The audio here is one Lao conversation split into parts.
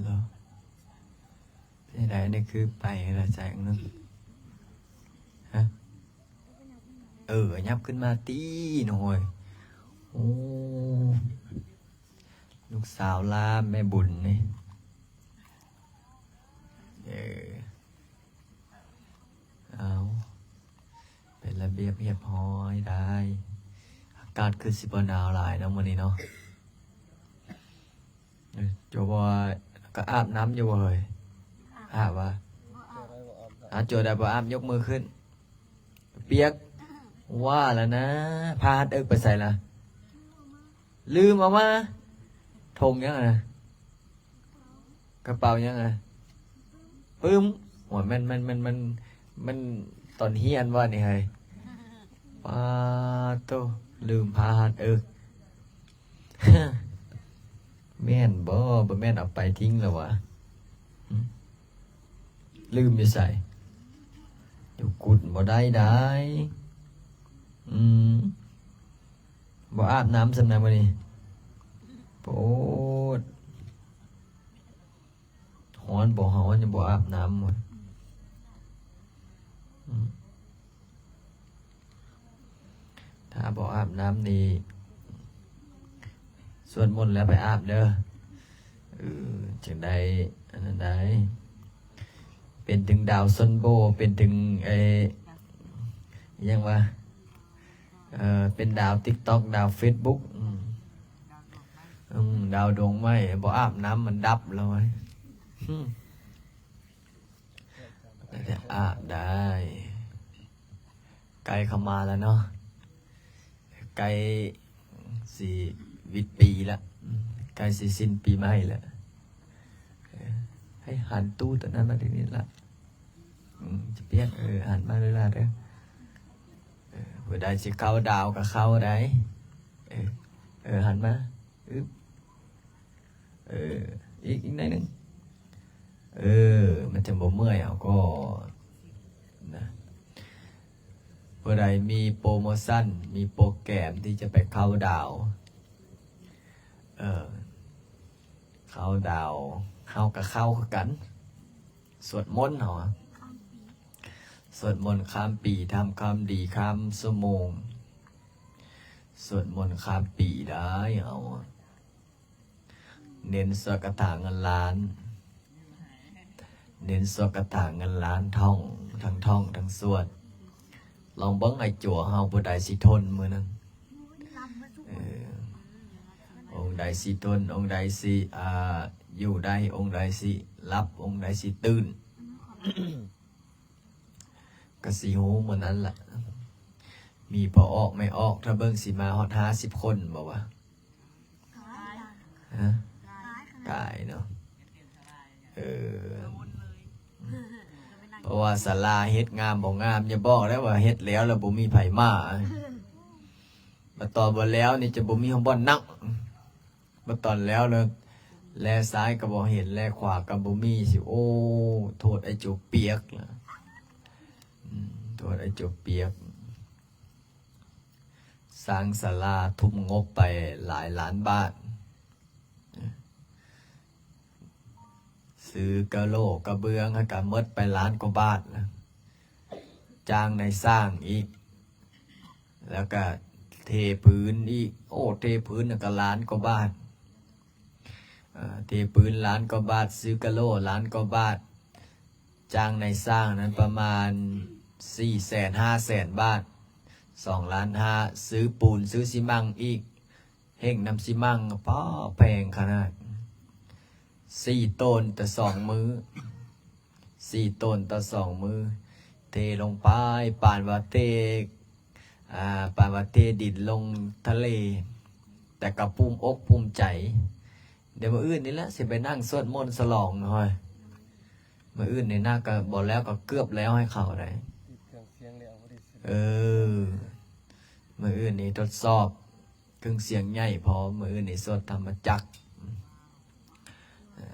ເນາະ ເປັນໃດ ອັນນີ້ຄືໄປລະໃຈໜຶ່ງ ຮະ? ເອີ ຫຍັບຂຶ້ນມາຕິນ້ອງເອີຍ. ໂອ້ ລູກສາວລາແມ່ບຸນນີ້ ເອີ ເອົາ ເປັນລະບຽບຮຽບຮ້ອຍໄດ້. ອາກາດຄືຊິບໍ່ໜາວຫຼາຍເນາະມື້ນີ້ເນາະ. ເອີ ໂຈວ່າ ກໍອາບນ້ຳຢູ່ບໍ່ເຮີ້ຍ? ອາບວະ? ອາບ ໂຈໄດ້ບໍ່ອາບ ຍົກມືຂຶ້ນ. ປຽກ ວ່າລະນະ ຜ້າຮັດເອິກໄປໃສລະ? ລືມເອົາມາ. ຖົງຫຍັງຫັ້ນນະ? ກະເປົາຫຍັງຫັ້ນນະ? ປຶ້ມ. ໂອ້ຍ ແມ່ນ ແມ່ນ ແມ່ນ ແມ່ນ ແມ່ນຕອນຮຽນບໍ່ນີ້ເຮີ້ຍ? ປາໂຕ ລືມຜ້າຮັດເອິກ. ແມ່ນບໍ່? ບໍ່ແມ່ນເອົາໄປຖິ້ມແລ້ວຫວາ? ຫຶ? ລືມຢູ່ໃສ? ຢູ່ກຸດບໍ່ໄດ້ໄດ໋. ອືມ ບໍ່ອາບນ້ຳຊ້ຳນະມື້ນີ້. ໂພດ. ຮ້ອນບໍ່ຮ້ອນ ຍັງບໍ່ອາບນ້ຳ. ອືມ ຖ້າບໍ່ອາບນ້ຳນີ້ ສວດມົນແລ້ວໄປອາບເດີ. ເອີ ຈັ່ງໄດ້ອັນນັ້ນໄດ໋. ເປັນເຖິງດາວຊອນໂບ ເປັນເຖິງ ເອີ ຫຍັງວະ? ເອີ ເປັນດາວຕິກຕັອກ ດາວເຟສບຸກ. ອືມ ອືມ ດາວດວງໃໝ່ ບໍ່ອາບນ້ຳມັນດັບແລ້ວ. ອືມ ອາບໄດ້. ໃກ້ເຂົ້າມາແລ້ວເນາະ ໃກ້ຊິວິດປີລະ ໃກ້ຊິສິ້ນປີໃໝ່ລະ. ເອີ ໃຫ້ຫັນຕູ້ຕົວນັ້ນມາດີໆລະ. ອືມ ຈະປຽກ ເອີ ຫັນມາເດີລະເດີ. ເອີ ຜູ້ໃດຊິເຂົ້າດາວກໍເຂົ້າໄດ້. ເອີ ເອີ ຫັນມາ. ອຶບ ເອີ ອີກ ອີກໜ້ອຍໜຶ່ງ. ເອີ ມັນຈະບໍ່ເມື່ອຍເອົາກໍນະ. ຜູ້ໃດມີໂປຣໂມຊັນ ມີໂປຣແກຣມທີ່ຈະໄປເຂົ້າດາວ ເອີ ເຂົ້າດາວ ເຮົາກໍເຂົ້າຄືກັນ. ສວດມົນເຮົາ ສວດມົນຂ້າມປີ ທຳຄວາມດີຂ້າມຊົ່ວໂມງ. ສວດມົນຂ້າມປີໄດ້ເຮົາ. ເນັ້ນສວດຄາຖາເງິນລ້ານ ເນັ້ນສວດຄາຖາເງິນລ້ານ ທ່ອງ ທັງທ່ອງທັງສວດ. ລອງເບິ່ງໄອ້ຈົວເຮົາ ຜູ້ໃດຊິທົນມື້ນັ້ນ. ເອີ ອົງໃດຊິທົນ ອົງໃດຊິ ອ່າ ຢູ່ໄດ້ ອົງໃດຊິຫຼັບ ອົງໃດຊິຕື່ນ ກໍຊິຮູ້ມື້ນັ້ນລະ. ມີພໍ່ອອກແມ່ອອກ ຖ້າເບິ່ງຊິມາຮອດຫ້າສິບຄົນບໍ່ວະ? ຮະ? ກາຍເນາະ. ເອີ ເພາະວ່າສາລາເຮັດງາມບໍ່ງາມ ຢ່າບອກໄດ້ວ່າເຮັດແລ້ວ ແລ້ວບໍ່ມີໃຜມາ. ບັດຕອນບໍ່ແລ້ວນີ້ຈະບໍ່ມີບ່ອນນັ່ງ. ບັດຕອນແລ້ວລະ ແລຊ້າຍກໍບໍ່ເຫັນ ແລຂວາກໍບໍ່ມີ ຊິ ໂອ້ ໂທດໄອ້ໂຈປຽກລະ. ອືມ ໂທດໄອ້ໂຈປຽກ. ສ້າງສາລາ ທຸ່ມງົບໄປຫຼາຍລ້ານບາດ. ຊື້ກະໂຫຼກະເບື້ອງຫັ້ນກະໝົດໄປລ້ານກວ່າບາດລະ. ຈ້າງນາຍຊ່າງອີກ ແລ້ວກະເທພື້ນອີກ. ໂອ້ ເທພື້ນນັ້ນກະລ້ານກວ່າບາດ. ເອີ ເທພື້ນລ້ານກວ່າບາດ, ຊື້ກະໂຫຼລ້ານກວ່າບາດ, ຈ້າງນາຍຊ່າງນັ້ນປະມານສີ່ແສນ ຫ້າແສນບາດ, ສອງລ້ານຫ້າ, ຊື້ປູນ ຊື້ຊີມັງອີກ, ເຮັດນຳຊີມັງ ປ້າ ແພງຂະໜາດ. ສີ່ໂຕນແຕ່ສອງມື້, ສີ່ໂຕນຕໍ່ສອງມື້ ເທລົງໄປ ປານວ່າເທ ອ່າ ປານວ່າເທດິນລົງທະເລ ແຕ່ກໍພູມອົກພູມໃຈ. ດຽວມື້ອື່ນນີ້ແຫຼະ ຊິໄປນັ່ງສວດມົນສະຫຼອງເນາະ. ມື້ອື່ນນີ້ນະ ກໍບໍ່ແລ້ວ ກໍເກືອບແລ້ວໃຫ້ເຂົາໄດ໋. ເອີ ມື້ອື່ນນີ້ທົດສອບ ເຄື່ອງສຽງໃຫຍ່ພ້ອມ, ມື້ອື່ນນີ້ສວດທຳມະຈັກ. ເອີ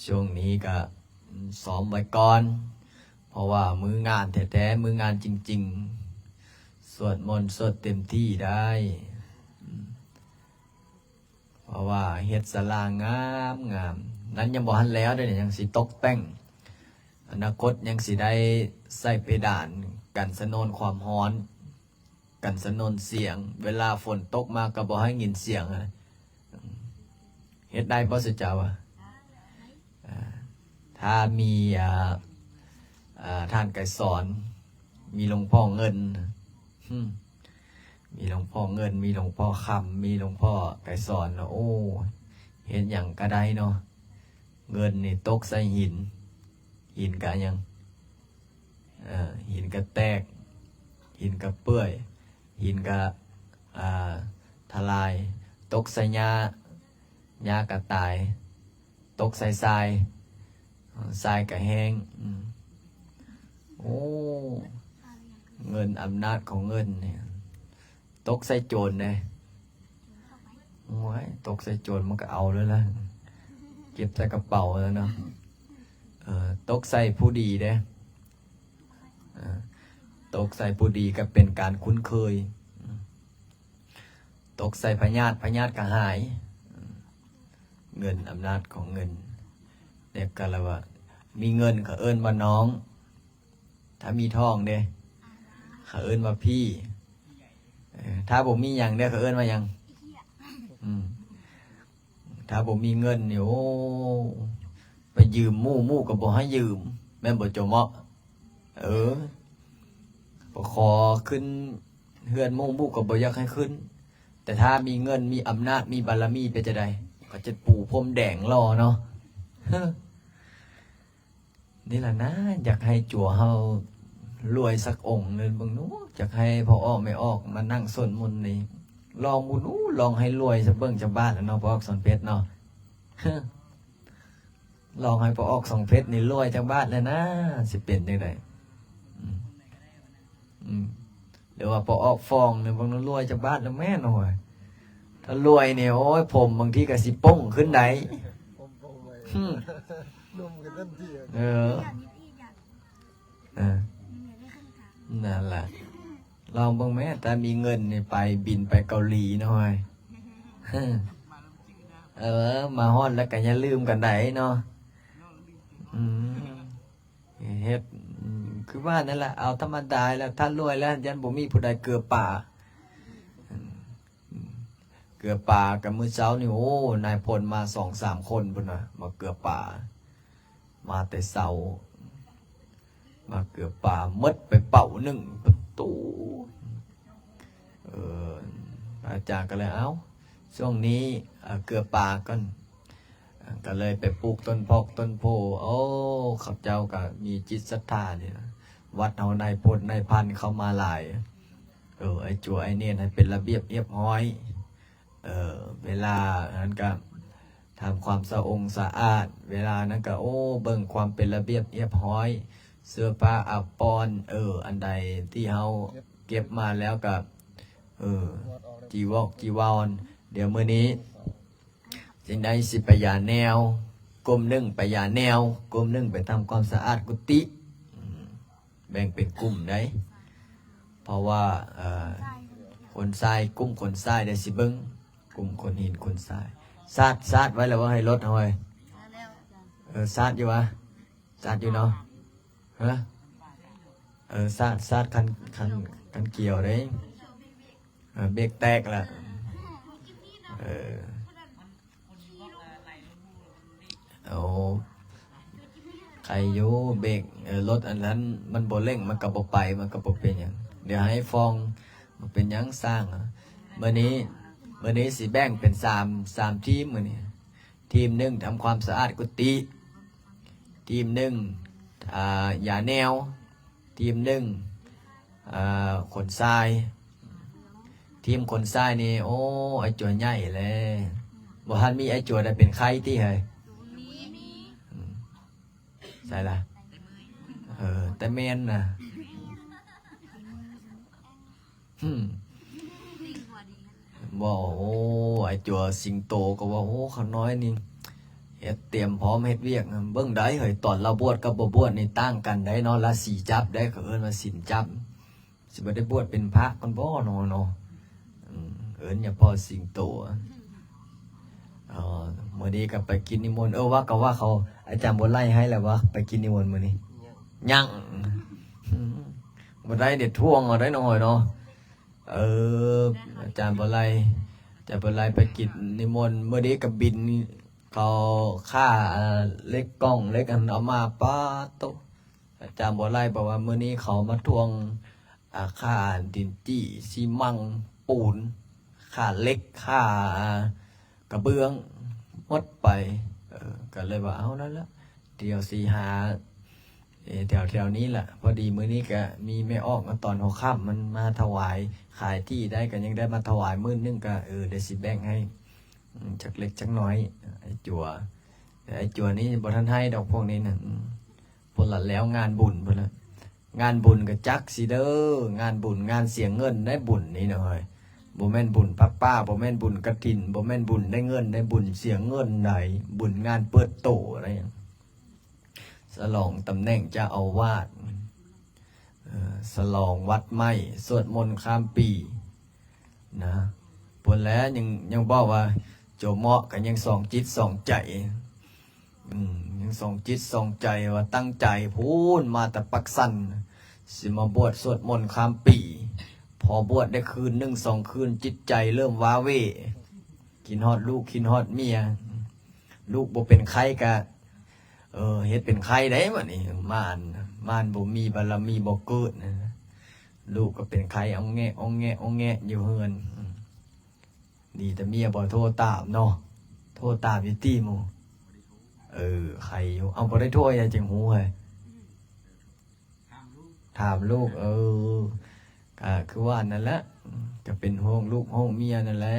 ຊ່ວງນີ້ກະຊ້ອມໄວ້ກ່ອນ ເພາະວ່າມື້ງານແທ້ໆ ມື້ງານຈິງໆ ສວດມົນສວດເຕັມທີ່ໄດ້. ພາະວ່າເຮັດສາລາງາມໆ ນັ້ນຍັງບໍ່ທັນແລ້ວເດ້ ຍັງຊິຕົກແຕ່ງ. ອະນາຄົດຍັງຊິໄດ້ໃສ່ເພດານກັນສະໜອນຄວາມຮ້ອນ, ກັນສະໜອນສຽງ, ເວລາຝົນຕົກມາກໍບໍ່ໃຫ້ຍິນສຽງ. ເຮັດໄດ້ບໍ່ ສຸເຈົ້າ? ອາ ຖ້າມີ ອາ ອາ ທ່ານໄກສອນ, ມີຫຼວງພໍ່ເງິນ, ຫຶ ມີຫຼວງພໍ່ເງິນ, ມີຫຼວງພໍ່ຄຳ, ມີຫຼວງພໍ່ໄກສອນ, ໂອ້ ເຮັດຫຍັງກໍໄດ້ເນາະ. ເງິນນີ້ຕົກໃສ່ຫີນ, ຫີນກະຫຍັງ? ເອີ ຫີນກະແຕກ, ຫີນກະເປື່ອຍ, ຫີນກະ ອາ ທະລາຍ, ຕົກໃສ່ຫຍ້າ, ຫຍ້າກະຕາຍ, ຕົກໃສ່ຊາຍ, ຊາຍກະແຫ້ງ. ອືມ ໂອ້ ເງິນ, ອຳນາດຂອງເງິນນີ້. ຕົກໃສ່ໂຈນເດ້. ໂອ້ຍ ຕົກໃສ່ໂຈນມັນກໍເອົາແລ້ວລະ, ເກັບໃສ່ກະເປົາແລ້ວເນາະ. ເອີ ຕົກໃສ່ຜູ້ດີເດ້. ເອີ ຕົກໃສ່ຜູ້ດີກໍເປັນການຄຸ້ນເຄີຍ. ຕົກໃສ່ພະຍາດ, ພະຍາດກໍຫາຍ. ເງິນ, ອຳນາດຂອງເງິນ. ແລ້ວກໍລະວ່າ ມີເງິນເຂົາເອີ້ນວ່ານ້ອງ, ຖ້າມີທອງເດ້ ເຂົາເອີ້ນວ່າພີ່. ເອີ ຖ້າບໍ່ມີຫຍັງເດ້ ເຂົາເອີ້ນວ່າຫຍັງ? ອືມ ຖ້າບໍ່ມີເງິນນີ້ ໂອ້ ໄປຢືມໝູ່, ໝູ່ກໍບໍ່ໃຫ້ຢືມ, ແມ່ນບໍ່ ໂຈເມາະ? ເອີ ໄປຂໍຂຶ້ນເຮືອນໝູ່, ໝູ່ກໍບໍ່ຢາກໃຫ້ຂຶ້ນ. ແຕ່ຖ້າມີເງິນ, ມີອຳນາດ, ມີບາລະມີ ເປັນຈັ່ງໃດ? ກໍຈະປູພົມແດງຫຼໍ່ເນາະ. ນີ້ລະນະ ຢາກໃຫ້ຈົວເຮົາລວຍສັກອົງໜຶ່ງເບິ່ງດູ, ຢາກໃຫ້ພໍ່ອອກແມ່ອອກມານັ່ງສົວດມົນນີ້ ລອງເບິ່ງດູ, ລອງໃຫ້ລວຍຊະເບິ່ງຈັກບາດແລ້ວເນາະ ພໍ່ອອກສອນເພັດເນາະ. ລອງໃຫ້ພໍ່ອອກສອນເພັດນີ້ລວຍຈັກບາດແລ້ວນະ ຊິເປັນຈັ່ງໃດ? ອືມ ອືມ ຫຼືວ່າພໍອອກຟອງນີ້ເບິ່ງດູລວຍຈັກບາດແລ້ວແມ່ນ. ໂອ້ຍ ຖ້າລວຍນີ້ ໂອ້ຍ ຜົມບາງທີກໍຊິປົງຂຶ້ນໄດ໋. ຜົມປົງໄວ້ ຫຶ ໜຸ່ມຂຶ້ນທັນທີ. ເອີ ເອີ ນັ້ນລະ ລອງເບິ່ງແມ້ ຖ້າມີເງິນນີ້ໄປ ບິນໄປເກົາຫຼີເນາະ. ເອີ ມາຮອດແລ້ວກໍຢ່າລືມກັນໄດ໋ເນາະ. ອືມ ເຮັດ ອືມ ຄືວ່ານັ້ນລະ ເອົາທຳມະດາແລ້ວ ຖ້າລວຍແລ້ວ ຢ້ານບໍ່ມີຜູ້ໃດເກືອປາ. ອືມ ເກືອປາກັນມື້ເຊົ້ານີ້ ໂອ້ ນາຍພົນມາສອງສາມຄົນພຸ້ນນະ ມາເກືອປາ ມາແຕ່ເຊົ້າ ມາເກືອປາໝົດໄປເປົາໜຶ່ງປະຕູ. ເອີ ພະອາຈານກໍເລີຍ ເອົ້າ ຊ່ວງນີ້ ເອີ ເກືອປາກ່ອນ. ກໍເລີຍໄປປູກຕົ້ນພອກຕົ້ນໂພ. ໂອ້ ເຂົາເຈົ້າກໍມີຈິດສັດທານີ້ນະ ວັດເຮົານາຍພົນນາຍພັນເຂົ້າມາຫຼາຍ. ເອີ ໄອ້ຈົວໄອ້ເນນໃຫ້ເປັນລະບຽບຮຽບຮ້ອຍ. ເອີ ເວລານັ້ນກໍທຳຄວາມສະອົງສະອາດ, ເວລານັ້ນກໍ ໂອ້ ເບິ່ງຄວາມເປັນລະບຽບຮຽບຮ້ອຍ, ເສື້ອຜ້າອາພອນ ເອີ ອັນໃດທີ່ເຮົາເກັບມາແລ້ວກໍ ເອີ ຈີວອກຈີວອນ. ດຽວມື້ນີ້ ຈຶ່ງໄດ້ຊິໄປຢາແນວ, ກຸ່ມໜຶ່ງໄປຢາແນວ, ກຸ່ມໜຶ່ງໄປທຳຄວາມສະອາດກຸຕິ. ອືມ ແບ່ງເປັນກຸ່ມໄດ໋ ເພາະວ່າ ເອີ ຄົນຊາຍ ກຸ່ມຄົນຊາຍໄດ້ຊິເບິ່ງ ກຸ່ມຄົນຫີນຄົນຊາຍ. ສາດ ສາດໄວ້ແລ້ວວ່າໃຫ້ລົດເຮົາເອີຍ. ເອີ ສາດຢູ່ວະ? ສາດຢູ່ເນາະ? ຮະ? ເອີ ສາດ ສາດຄັນ ຄັນ ຄັນກຽວເດ້. ເອີ ເບກແຕກລະ. ເອີ ໂອ້ ໄຄຢູ່ ເບກ ເອີ ລົດອັນນັ້ນມັນບໍ່ເລັ່ງ ມັນກໍບໍ່ໄປ ມັນກໍບໍ່ເປັນຫຍັງ. ດຽວໃຫ້ຟອງ ບໍ່ເປັນຫຍັງ ຊ່າງ. ມື້ນີ້ ມື້ນີ້ຊິແບ່ງເປັນສາມ ສາມທີມມື້ນີ້. ທີມໜຶ່ງທຳຄວາມສະອາດກຸຕິ, ທີມໜຶ່ງ ອ່າ ຢາແນວ, ທີມໜຶ່ງ ອ່າ ຂົນຊາຍ. ທີມຂົນຊາຍນີ້ ໂອ້ ໄອ້ຈົວໃຫຍ່ແຫຼະ ບໍ່ທັນມີໄອ້ຈົວໄດ້ເປັນໄຂ້ຕິເຮີ້ຍ. ອືມ ໃສລະ? ເອີ ແຕ່ແມ່ນນະ. ຫຶ ບໍ່ ໂອ້ ໄອ້ຈົວສິງໂຕກໍວ່າ ໂອ້ ຂ້ານ້ອຍນີ້ເຮັດຕຽມພ້ອມເຮັດວຽກ. ເບິ່ງໄດ້ເຮີ້ຍ ຕອນລາວບວດກັບບໍ່ບວດນີ້ຕ່າງກັນໄດ໋ເນາະ. ລາສີຈັບໄດ໋ ເຂົາເອີ້ນວ່າສິນຈັບ. ຊິບໍ່ໄດ້ບວດເປັນພະກ່ອນບໍ່ເນາະ ເນາະ? ອືມ ເອີ້ນຍາພໍ່ສິງໂຕ. ອໍ ມື້ນີ້ກໍໄປກິດນິມົນ. ເອີ ວ່າກໍວ່າເຂົາ ອາຈານບົວໄລໃຫ້ແລ້ວວ່າໄປກິດນິມົນມື້ນີ້? ຍັງ ຍັງ. ອືມ ບໍ່ໄດ້ເດັດ ທວງເອົາໄດ໋ນ້ອງອ້ອຍເນາະ. ເອີ ອາຈານບົວໄລ ອາຈານບົວໄລໄປກິດນິມົນ. ມື້ນີ້ກໍບິນເຂົາຄ່າ ເອີ ເຫຼັກ ກ່ອງເຫຼັກ ອັນເອົາມາ ປາໂຕ ອາຈານບົວໄລບອກວ່າ ມື້ນີ້ເຂົາມາທວງ ອາ ຄ່າດິນຈີ້ ຊີມັງ ປູນ ຄ່າເຫຼັກ ຄ່າ ອາ ກະເບື້ອງ ໝົດໄປ. ເອີ ກໍເລີຍວ່າ ເອົານັ້ນລະ ດຽວຊິຫາ ເອີ ແຖວໆນີ້ລະ. ພໍດີມື້ນີ້ກະມີແມ່ອອກມາຕອນຫົວຄ່ຳ ມັນມາຖວາຍ ຂາຍທີ່ໄດ້ ກໍຍັງໄດ້ມາຖວາຍໝື່ນໜຶ່ງ ກໍ ເອີ ດຽວຊິແບ່ງໃຫ້ ອືມ ຈັກເລັກຈັກນ້ອຍ. ໄອ້ຈົວ ແຕ່ໄອ້ຈົວນີ້ບໍ່ທັນໃຫ້ດອກ ພວກນີ້ນະ ອືມ ພຸ້ນລະແລ້ວງານບຸນພຸ້ນລະ. ງານບຸນກໍຈັກຊິເດີ ງານບຸນ ງານເສຍເງິນໄດ໋ ບຸນນີ້ນະເຮີ້ຍ. ບໍ່ແມ່ນບຸນຜ້າປ່າ ບໍ່ແມ່ນບຸນກະຖິນ ບໍ່ແມ່ນບຸນໄດ້ເງິນໄດ໋ ບຸນເສຍເງິນໃດ໋ ບຸນງານເປີດໂຕໄດ໋ ສະຫຼອງຕຳແໜ່ງເຈົ້າອາວາດ ເອີ ສະຫຼອງວັດໃໝ່ ສວດມົນຂ້າມປີນະ. ພຸ້ນແຫຼະ ຍັງ ຍັງບອກວ່າ ໂຈເໝາະກໍຍັງສອງຈິດສອງໃຈ ອືມ ຍັງສອງຈິດສອງໃຈວ່າຕັ້ງໃຈພຸ້ນ ມາແຕ່ປາກຊັນ ຊິມາບວດສວດມົນຂ້າມປີ. ພໍບວດໄດ້ຄືນໜຶ່ງສອງຄືນ ຈິດໃຈເລີ່ມວາເວ ຄິດຮອດລູກ ຄິດຮອດເມຍ. ລູກບໍ່ເປັນໄຂ້ກະ ເອີ ເຮັດເປັນໄຂ້ໄດ໋ບັດນີ້. ມານ ມານບໍ່ມີບາລະມີບໍ່ເກີດນະ. ລູກກໍເປັນໄຂ້ອອງແງະ ອອງແງະ ອອງແງະຢູ່ເຮືອນ. ອືມ ດີແຕ່ເມຍບໍ່ໂທຕາມເນາະ. ໂທຕາມຢູ່ຕິໝູ່? ເອີ ໄຄຢູ່. ເອົາ ບໍ່ໄດ້ໂທຫຍັງຈຶ່ງຮູ້ເຮີ້ຍ? ຖາມລູກ ເອີ ກໍຄືວ່ານັ້ນແຫຼະ ກໍເປັນຫ່ວງລູກຫ່ວງເມຍນັ້ນແຫຼະ.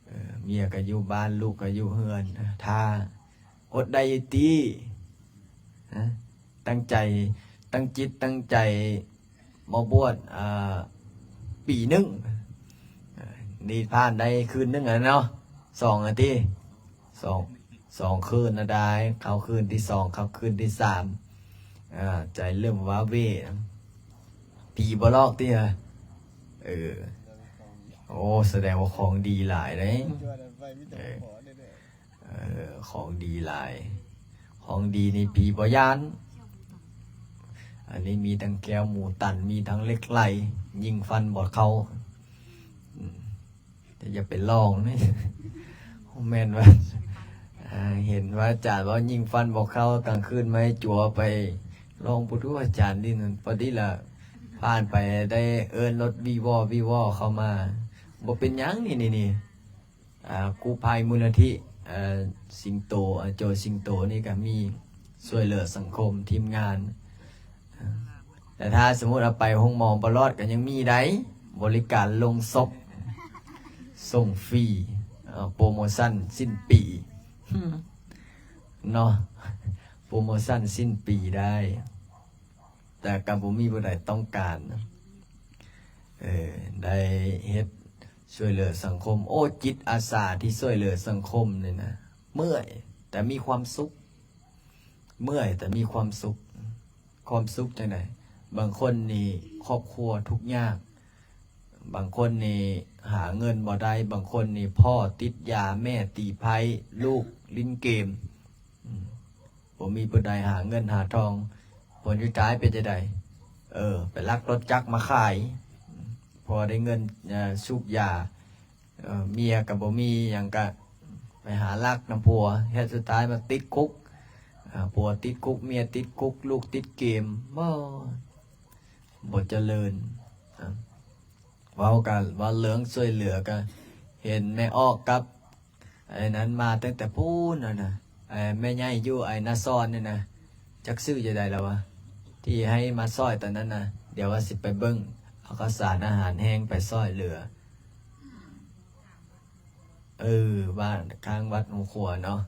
ເອີ ເມຍກໍຢູ່ບ້ານ ລູກກໍຢູ່ເຮືອນ ຖ້າ ອົດໄດ້ຢູ່ຕິ? ຮະ ຕັ້ງໃຈ ຕັ້ງຈິດຕັ້ງໃຈມາບວດ ເອີ ປີໜຶ່ງ ນີ້ຜ່ານໄດ້ຄືນໜຶ່ງແລ້ວເນາະ ສອງອາທິດ ສອງ ສອງຄືນນະ ໄດ້ເຂົ້າຄືນທີສອງ ເຂົ້າຄືນທີສາມ ອ່າ ໃຈເລີ່ມວາເວ ຜີບໍ່ຫຼອກຕິ? ເອີ ໂອ້ ສະແດງວ່າຂອງດີຫຼາຍເດ້. ເອີ ເອີ ຂອງດີຫຼາຍ ຂອງດີນີ້ຜີບໍ່ຢ້ານ. ອັນນີ້ມີທັງແກ້ວໝູຕັນ ມີທັງເຫຼັກໄຫຼ ຍິງຟັນບໍ່ເຂົ້າ. ອືມ ແຕ່ຢ່າໄປລອງເດ້ ແມ່ນວ່າ ອ່າ ເຫັນວ່າອາຈານເວົ້າຍິງຟັນບໍ່ເຂົ້າ ກາງຄືນມາໃຫ້ຈົວໄປລອງເບິ່ງດູອາຈານນີ້. ພໍດີລະຜ່ານໄປໄດ້ເອີ້ນລົດວີວໍວີວໍເຂົ້າມາ ບໍ່ເປັນຫຍັງນີ້ ນີ້ ນີ້ ອ່າ ກູ້ໄພມູນນິທິ ເອີ ສິງໂຕ ອາ ໂຈສິງໂຕນີ້ກໍມີຊ່ວຍເຫຼືອສັງຄົມທີມງານ. ແຕ່ຖ້າສົມມຸດເອົາໄປໂຮງໝໍບໍ່ລອດກໍຍັງມີໄດ໋ ບໍລິການລົງສົບ ສົ່ງຟຣີ ເອີ ໂປຣໂມຊັນສິ້ນປີເນາະ ໂປຣໂມຊັນສິ້ນປີໄດ້. ແຕ່ກໍບໍ່ມີຜູ້ໃດຕ້ອງການ ເອີ ໄດ້ເຮັດຊ່ວຍເຫຼືອສັງຄົມ. ໂອ້ ຈິດອາສາທີ່ຊ່ວຍເຫຼືອສັງຄົມນີ້ນະ ເມື່ອຍແຕ່ມີຄວາມສຸກ ເມື່ອຍແຕ່ມີຄວາມສຸກ. ຄວາມສຸກຈັ່ງໃດ? ບາງຄົນນີ້ຄອບຄົວທຸກຍາກ ບາງຄົນນີ້ຫາເງິນບໍ່ໄດ້ ບາງຄົນນີ້ພໍ່ຕິດຢາ ແມ່ຕີໄພ້ ລູກຫຼິ້ນເກມ ອືມ ບໍ່ມີຜູ້ໃດຫາເງິນຫາທອງ. ຜົນສຸດທ້າຍເປັນຈັ່ງໃດ? ເອີ ໄປລັກລົດຈັກມາຂາຍ ພໍໄດ້ເງິນ ເອີ ສູບຢາ. ເອີ ເມຍກໍບໍ່ມີຫຍັງ ກໍໄປຫາລັກນຳຜົວ ເຮັດສຸດທ້າຍມາຕິດຄຸກ. ເອີ ຜົວຕິດຄຸກ ເມຍຕິດຄຸກ ລູກຕິດເກມ ບໍ່ ບໍ່ຈະເລີນ. ເວົ້າກັນ ເວົ້າເລື່ອງຊ່ວຍເຫຼືອ ກໍເຫັນແມ່ອອກກັບ ໄອ້ນັ້ນມາຕັ້ງແຕ່ພຸ້ນຫັ້ນນະ ໄອ້ແມ່ໃຫຍ່ຢູ່ໄອ້ນາຊອນນີ້ນະ ຈັກຊື່ຈັ່ງໃດລະວະ ທີ່ໃຫ້ມາຊ່ອຍຕອນນັ້ນນະ. ດຽວວ່າຊິໄປເບິ່ງ ເອົາເຂົ້າສານອາຫານແຫ້ງໄປຊ່ອຍເຫຼືອ ເອີ ບ້ານຂ້າງວັດຫົວຂົວເນາະ.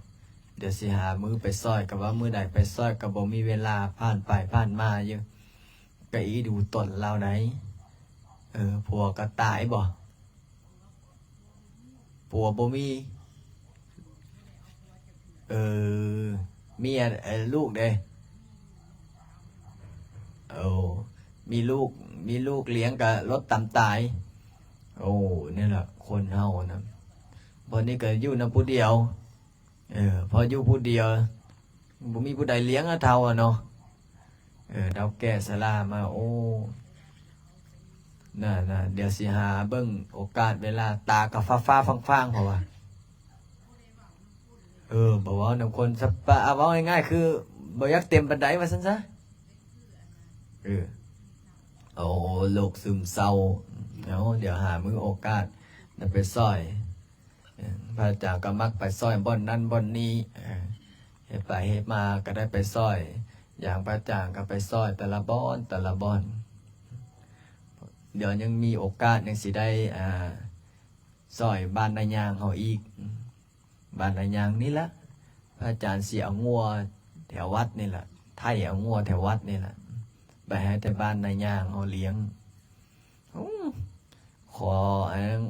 ດຽວຊິຫາມື້ໄປຊ່ອຍ ກໍວ່າມື້ໃດໄປຊ່ອຍກໍບໍ່ມີເວລາ ຜ່ານໄປຜ່ານມາຢູ່. ກະອີດູຕົນລາວໃດ໋. ເອີ ຜົວກໍຕາຍບໍ? ຜົວບໍ່ມີ. ເອີ ເມຍ ເອີ ລູກເດ້? ໂອ້ ມີລູກ ມີລູກລ້ຽງກໍລົດຕຳຕາຍ. ໂອ້ ນີ້ລະຄົນເຮົານະ ເພິ່ນນີ້ກໍຢູ່ນຳຜູ້ດຽວ. ເອີ ພໍຢູ່ຜູ້ດຽວ ບໍ່ມີຜູ້ໃດລ້ຽງ ອາ ເຖົ້າ ອະເນາະ. ເອີ ເຖົ້າແກ່ຊະລາມາ ໂອ້ ນະ ນະ ດຽວຊິຫາເບິ່ງໂອກາດເວລາ ຕາກໍຟ້າໆຟາງໆ ເພາະວ່າ ເອີ ບໍ່ເວົ້ານຳຄົນ ສະປະ ເວົ້າງ່າຍໆ ຄືບໍ່ຢາກເຕັມປານໃດ ວ່າຊັ້ນຊະ. ເອີ ໂອ້ ໂລກຊຶມເສົ້າ. ເອົາ ດຽວຫາມື້ໂອກາດໄດ້ໄປຊ່ອຍ. ເອີ ພະອາຈານກໍມັກໄປຊ່ອຍບ່ອນນັ້ນບ່ອນນີ້. ເອີ ເຮັດໄປເຮັດມາກໍໄດ້ໄປຊ່ອຍ. ຢ່າງພະອາຈານກໍໄປຊ່ອຍແຕ່ລະບ່ອນ ແຕ່ລະບ່ອນ. ດຽວຍັງມີໂອກາດ ຍັງຊິໄດ້ ອ່າ ຊ່ອຍບ້ານນາຍາງເຮົາອີກ. ບ້ານນາຍາງນີ້ລະ ພະອາຈານຊິເອົາງົວແຖວວັດນີ້ລະ ໄຖເອົາງົວແຖວວັດນີ້ລະ ໄປໃຫ້ແຕ່ບ້ານນາຍາງເຮົາລ້ຽງ. ໂອ້ ຂໍອັນນັ້ນ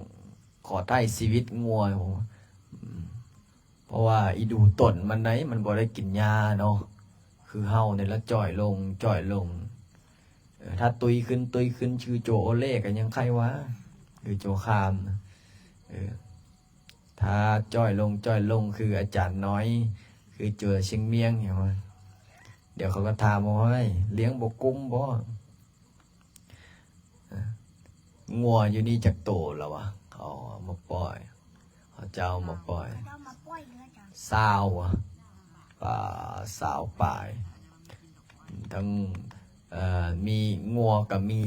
ຂໍໄຖ່ຊີວິດງົວ. ເພາະວ່າອີ່ດູຕົນມັນໃດ ມັນບໍ່ໄດ້ກິນຫຍ້າເນາະ. ຄືເຮົານີ້ລະຈ່ອຍລົງ ຈ່ອຍລົງ. ເອີ ຖ້າຕຸ້ຍຂຶ້ນ ຕຸ້ຍຂຶ້ນ ຄືໂຈໂອເລກໍຍັງໃຄວ່າ ຄືໂຈຄາມ. ເອີ ຖ້າຈ່ອຍລົງ ຈ່ອຍລົງ ຄືອາຈານນ້ອຍ ຄືໂຈຊຽງມຽງ ເຫັນບໍ່? ດຽວເຂົາກໍຖາມວ່າ ໂອ້ຍ ລ້ຽງບໍ່ກຸ້ມບໍ່? ງົວຢູ່ນີ້ຈັກໂຕລະວະ? ເຂົາເອົາມາປ່ອຍ ເຂົາເຈົ້າມາປ່ອຍ ເຂົາເຈົ້າມາປ່ອຍເດີອາຈານ ຊາວ ປາ ຊາວປາຍ. ທັງ ເອີ ມີງົວກໍມີ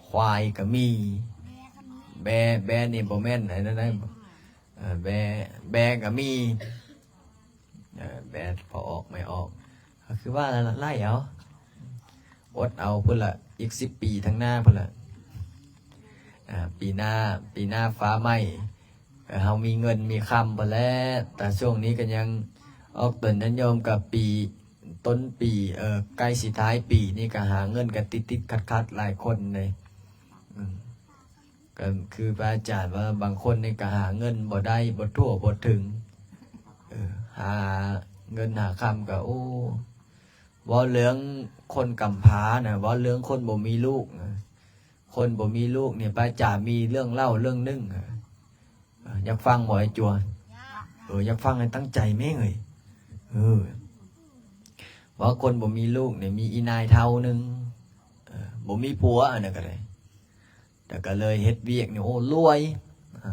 ຄວາຍກໍມີ ແບ້ກໍມີ ແບ້ ແບ້ນີ້ບໍ່ແມ່ນອັນນັ້ນໃດ໋. ເອີ ແບ້ ແບ້ກໍມີ. ເອີ ແບ້ພໍ່ອອກແມ່ອອກ ກໍຄືວ່ານັ້ນລະ ໄລ່ເອົາ ອົດເອົາພຸ້ນລະ ອີກສິບປີທາງໜ້າພຸ້ນລະ. ອ່າ ປີໜ້າ ປີໜ້າຟ້າໃໝ່ ເອີ ເຮົາມີເງິນມີຄຳພຸ້ນແຫຼະ. ແຕ່ຊ່ວງນີ້ກໍຍັງອອກຕົນຍາດໂຍມ ກໍປີ ຕົ້ນປີ ເອີ ໃກ້ຊິທ້າຍປີນີ້ ກໍຫາເງິນກໍຕິດໆຂັດໆ ຫຼາຍຄົນເດ້. ອືມ ກໍຄືພະອາຈານວ່າ ບາງຄົນນີ້ກໍຫາເງິນບໍ່ໄດ້ ບໍ່ທົ່ວບໍ່ເຖິງ. ເອີ ຫາເງິນຫາຄຳກໍ ໂອ້ ເວົ້າເລື່ອງຄົນກຳພ້ານະ ເວົ້າເລື່ອງຄົນບໍ່ມີລູກນະ. ຄົນບໍ່ມີລູກນີ້ ພະອາຈານມີເລື່ອງເລົ່າເລື່ອງໜຶ່ງ. ເອີ ຢາກຟັງບໍ່ ໄອ້ຈົວ? ເອີ ຢາກຟັງໃຫ້ຕັ້ງໃຈແມ່ເອີຍ. ເອີ ເວົ້າຄົນບໍ່ມີລູກນີ້ ມີອີ່ນາຍເຖົ້າໜຶ່ງ ເອີ ບໍ່ມີຜົວ ອັນນັ້ນກໍໄດ້ ແຕ່ກໍເລີຍເຮັດວຽກນີ້ ໂອ້ ລວຍ ອາ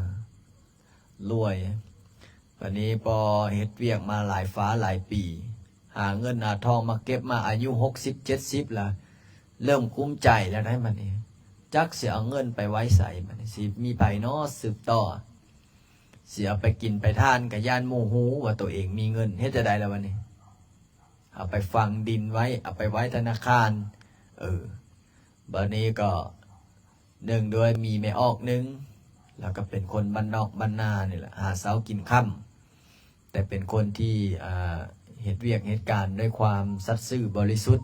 ລວຍ. ບາດນີ້ພໍເຮັດວຽກມາຫຼາຍຟ້າຫຼາຍປີ ຫາເງິນຫາທອງມາເກັບມາ ອາຍຸຫົກສິບເຈັດສິບລະ ເລີ່ມກຸ້ມໃຈແລ້ວໄດ໋. ບາດນີ້ຈັກຊິເອົາເງິນໄປໄວ້ໃສ ບາດນີ້ຊິມີໃຜເນາະສືບຕໍ່? ຊິເອົາໄປກິນໄປທານ ກໍຢ້ານໝູ່ຮູ້ວ່າໂຕເອງມີເງິນ. ເຮັດຈັ່ງໃດລະບາດນີ້? ເອົາໄປຝັງດິນໄວ້ ເອົາໄປໄວ້ທະນາຄານ. ເອີ ບາດນີ້ກໍເນື່ອງດ້ວຍມີແມ່ອອກໜຶ່ງ ແລ້ວກໍເປັນຄົນບ້ານນອກບ້ານນານີ້ແຫຼະ ຫາເຊົ້າກິນຄ່ຳ ແຕ່ເປັນຄົນທີ່ ອ່າ ເຮັດວຽກເຮັດການດ້ວຍຄວາມສັດຊື່ບໍລິສຸດ.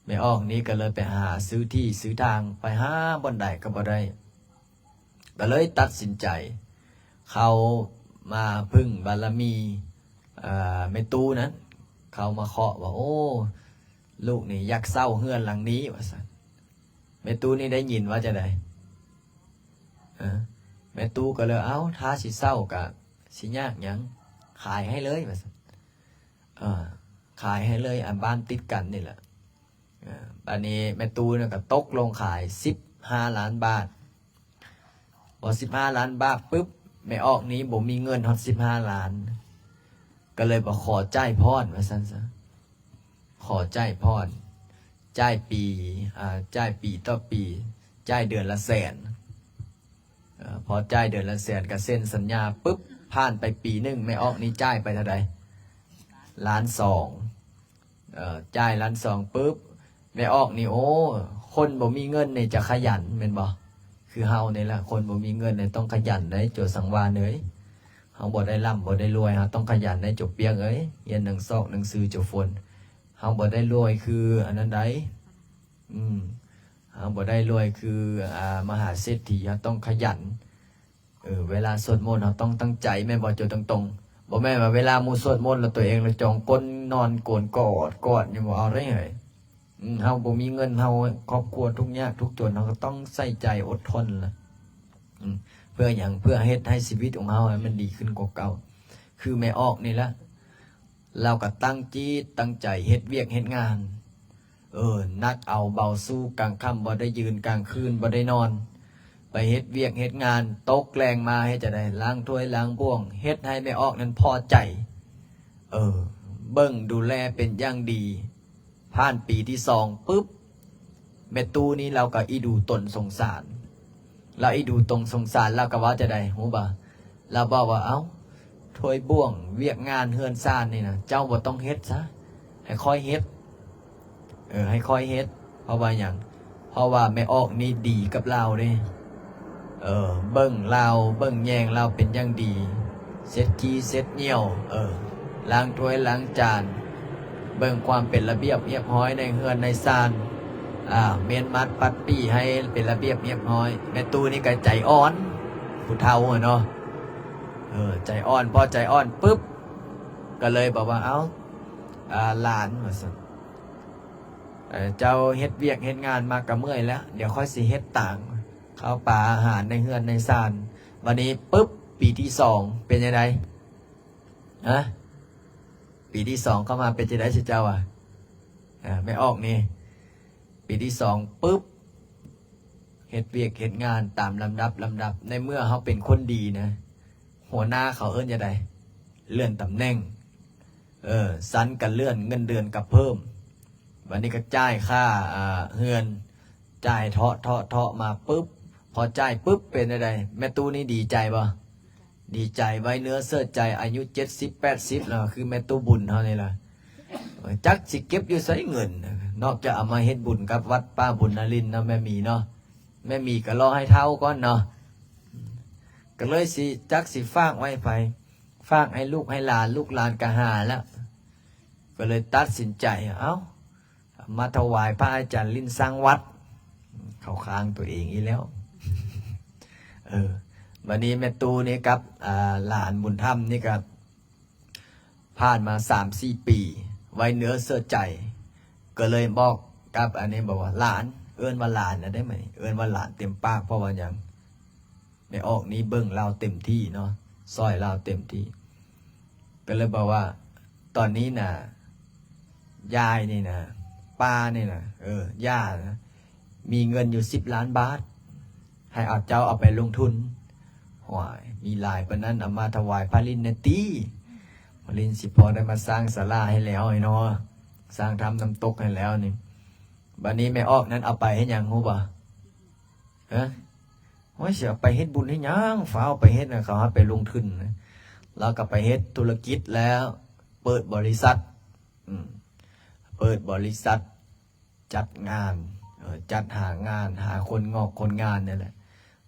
ແມ່ອອກນີ້ກໍເລີຍໄປຫາຊື້ທີ່ຊື້ທາງ ໄປຫາບ່ອນໃດກໍບໍ່ໄດ້ ກໍເລີຍຕັດສິນໃຈເຂົ້າມາເພິ່ງບາລະມີ ເອີ ແມ່ຕູ້ນັ້ນ ເຂົ້າມາເຄາະວ່າ ໂອ້ ລູກນີ້ຢາກເຊົ່າເຮືອນຫຼັງນີ້ ວ່າຊັ້ນ. ແມ່ຕູ້ນີ້ໄດ້ຍິນວ່າຈັ່ງໃດ? ເອີ ແມ່ຕູ້ກໍເລີຍ ເອົ້າ ຖ້າຊິເຊົ່າກໍຊິຍາກຫຍັງ ຂາຍໃຫ້ເລີຍ ວ່າຊັ້ນ. ເອີ ຂາຍໃຫ້ເລີຍ ອັນບ້ານຕິດກັນນີ້ແຫຼະ. ເອີ ບາດນີ້ແມ່ຕູ້ນັ້ນກໍຕົກລົງຂາຍສິບຫ້າລ້ານບາດ. ພໍສິບຫ້າລ້ານບາດປຶບ ແມ່ອອກນີ້ບໍ່ມີເງິນຮອດສິບຫ້າລ້ານ ກໍເລີຍບອກຂໍຈ່າຍຜ່ອນ ວ່າຊັ້ນຊະ. ຂໍຈ່າຍຜ່ອນ ຈ່າຍປີ ອ່າ ຈ່າຍປີຕໍ່ປີ ຈ່າຍເດືອນລະແສນ. ເອີ ພໍຈ່າຍເດືອນລະແສນກໍເຊັນສັນຍາປຶບ ຜ່ານໄປປີໜຶ່ງ ແມ່ອອກນີ້ຈ່າຍໄປເທົ່າໃດ? ລ້ານສອງ. ເອີ ຈ່າຍລ້ານສອງປຶບ ແມ່ອອກນີ້ ໂອ້ ຄົນບໍ່ມີເງິນນີ້ຈະຂະຫຍັນແມ່ນບໍ່? ຄືເຮົານີ້ລະ ຄົນບໍ່ມີເງິນນີ້ຕ້ອງຂະຫຍັນເດ້ ໂຈສັງວານເອີຍ. ເຮົາບໍ່ໄດ້ລ່ຳບໍ່ໄດ້ລວຍ ເຮົາຕ້ອງຂະຫຍັນເດ້ ໂຈປຽກເອີຍ. ຮຽນໜັງຊອກໜັງສື ໂຈຝົນ. ເຮົາບໍ່ໄດ້ລວຍຄືອັນນັ້ນໃດ. ອືມ ເຮົາບໍ່ໄດ້ລວຍຄື ອ່າ ມະຫາເສດຖີ ເຮົາຕ້ອງຂະຫຍັນ. ເອີ ເວລາສວດມົນເຮົາຕ້ອງຕັ້ງໃຈ ແມ່ນບໍ່? ເວົ້າຕົງໆ ບໍ່ແມ່ນວ່າເວລາໝູ່ສວດມົນແລ້ວຕົວເອງລະຈອງກົ້ນນອນໂກນກອດກອດ ຍັງບໍ່ເອົາໄດ້ເຮີ້ຍ. ອືມ ເຮົາບໍ່ມີເງິນ ເຮົາຄອບຄົວທຸກຍາກທຸກຈົນ ເຮົາກໍຕ້ອງໃສ່ໃຈອົດທົນລະ. ອືມ ພື່ອຫຍັງ? ເພື່ອເຮັດໃຫ້ຊີວິດຂອງເຮົາໃຫ້ມັນດີຂຶ້ນກວ່າເກົ່າ. ຄືແມ່ອອກນີ້ລະ ລາວກໍຕັ້ງຈິດຕັ້ງໃຈເຮັດວຽກເຮັດງານ ເອີ ໜັກເອົາເບົາສູ້ ກາງຄ່ຳບໍ່ໄດ້ຢືນ ກາງຄືນບໍ່ໄດ້ນອນ ໄປເຮັດວຽກເຮັດງານ ຕົກແລງມາເຮັດຈັ່ງໃດ? ລ້າງຖ້ວຍລ້າງບ່ວງ ເຮັດໃຫ້ແມ່ອອກນັ້ນພໍໃຈ ເອີ ເບິ່ງດູແລເປັນຢ່າງດີ. ຜ່ານປີທີສອງປຶບ ແມ່ຕູ້ນີ້ລາວກໍອີດູຕົນສົງສານ ລາວອີດູຕົນສົງສານ ລາວກໍເວົ້າຈັ່ງໃດຮູ້ບໍ່? ລາວບອກວ່າ ເອົ້າ ຖ້ວຍບ່ວງ ວຽກງານເຮືອນຊານນີ້ນະ ເຈົ້າບໍ່ຕ້ອງເຮັດຊະ ໃຫ້ຂ້ອຍເຮັດ ເອີ ໃຫ້ຂ້ອຍເຮັດ. ເພາະວ່າຫຍັງ? ເພາະວ່າແມ່ອອກນີ້ດີກັບລາວເດ້ ເອີ ເບິ່ງລາວ ເບິ່ງແຍງລາວເປັນຢ່າງດີ ເຊັດຂີ້ເຊັດຍ່ຽວ ເອີ ລ້າງຖ້ວຍລ້າງຈານ ເບິ່ງຄວາມເປັນລະບຽບຮຽບຮ້ອຍໃນເຮືອນໃນຊານ ອາ ເມ້ນມັດປັດປີ້ໃຫ້ເປັນລະບຽບຮຽບຮ້ອຍ. ແມ່ຕູ້ນີ້ກໍໃຈອ່ອນ ຜູ້ເຖົ້າເນາະ ເອີ ໃຈອ່ອນ ພໍໃຈອ່ອນປຶບ ກໍເລີຍບອກວ່າ ເອົ້າ ອາ ຫຼານ ວ່າຊັ້ນ ເອີ ເຈົ້າເຮັດວຽກເຮັດງານມາກໍເມື່ອຍແລ້ວ ດຽວຂ້ອຍຊິເຮັດຕາງ ເຂົ້າປາອາຫານໃນເຮືອນໃນຊານ. ບັດນີ້ປຶບ ປີທີສອງເປັນຈັ່ງໃດ? ຮະ? ປີທີສອງເຂົ້າມາເປັນຈັ່ງໃດຊິເຈົ້າອະ? ອາ ແມ່ອອກນີ້ ປີທີສອງປຶບ ເຮັດວຽກເຮັດງານຕາມລຳດັບ ລຳດັບ. ໃນເມື່ອເຮົາເປັນຄົນດີນະ ຫົວໜ້າເຂົາເອີ້ນຈັ່ງໃດ? ເລື່ອນຕຳແໜ່ງ ເອີ ຊັ້ນກໍເລື່ອນ ເງິນເດືອນກໍເພີ່ມ. ບັດນີ້ກໍຈ່າຍຄ່າ ອາ ເຮືອນ ຈ່າຍເທາະ ເທາະ ເທາະມາປຶບ ພໍຈ່າຍປຶບເປັນຈັ່ງໃດ? ແມ່ຕູ້ນີ້ດີໃຈບໍ່? ດີໃຈ ໄວ້ເນື້ອເຊື່ອໃຈ ອາຍຸເຈັດສິບແປດສິບແລ້ວ ຄືແມ່ຕູ້ບຸນເຮົານີ້ລະ ຈັກຊິເກັບຢູ່ໃສເງິນ ນອກຈາກເອົາມາເຮັດບຸນກັບວັດປ່າບຸນນາລິນເນາະ ແມ່ໝີເນາະ. ແມ່ໝີກໍລໍໃຫ້ເຖົ້າກ່ອນເນາະ ກໍເລີຍຊິ ຈັກຊິຝາກໄວ້ໃຜ? ຝາກໃຫ້ລູກໃຫ້ຫຼານ ລູກຫຼານກໍຫາແລ້ວ ກໍເລີຍຕັດສິນໃຈ ເອົ້າ ມາຖວາຍພະອາຈານລິ້ນສ້າງວັດ ເຂົ້າຂ້າງຕົວເອງອີກແລ້ວ. ເອີ ບັດນີ້ແມ່ຕູ້ນີ້ກັບ ອາ ຫຼານບຸນທຳນີ້ກໍຜ່ານມາສາມສີ່ປີ ໄວ້ເນື້ອເຊື່ອໃຈ ກໍເລີຍບອກກັບອັນນີ້ ບອກວ່າ ຫຼານ ເອີ້ນວ່າຫຼານນະໄດ້ໄໝ? ເອີ້ນວ່າຫຼານເຕັມປາກ ເພາະວ່າຫຍັງ? ແມ່ອອກນີ້ເບິ່ງລາວເຕັມທີ່ເນາະ ຊ່ອຍລາວເຕັມທີ່ ກໍເລີຍບອກວ່າ ຕອນນີ້ນະ ຍາຍນີ້ນະ ປ້ານີ້ນະ ເອີ ຍ່ານະ ມີເງິນຢູ່ສິບລ້ານບາດ ໃຫ້ເອົາ ເຈົ້າເອົາໄປລົງທຶນ. ໂອ້ຍ ມີຫຼາຍປານນັ້ນ ເອົາມາຖວາຍພະລິນແດ່ຕິ ພະລິນຊິພໍໄດ້ມາສ້າງສາລາໃຫ້ແລ້ວນີ້ເນາະ ສ້າງຖ້ຳນ້ຳຕົກໃຫ້ແລ້ວນີ້. ບັດນີ້ແມ່ອອກນັ້ນເອົາໄປເຮັດຫຍັງຮູ້ບໍ່? ຮະ? ໂອ້ຍ ຊິເອົາໄປເຮັດບຸນເຮັດຫຍັງ? ຟ້າວໄປເຮັດນະ ເຂົາໃຫ້ໄປລົງທຶນນະ. ລາວກໍໄປເຮັດທຸລະກິດແລ້ວ ເປີດບໍລິສັດ ອືມ ເປີດບໍລິສັດຈັດງານ ເອີ ຈັດຫາງານ ຫາຄົນງອກຄົນງານນີ້ແຫຼະ.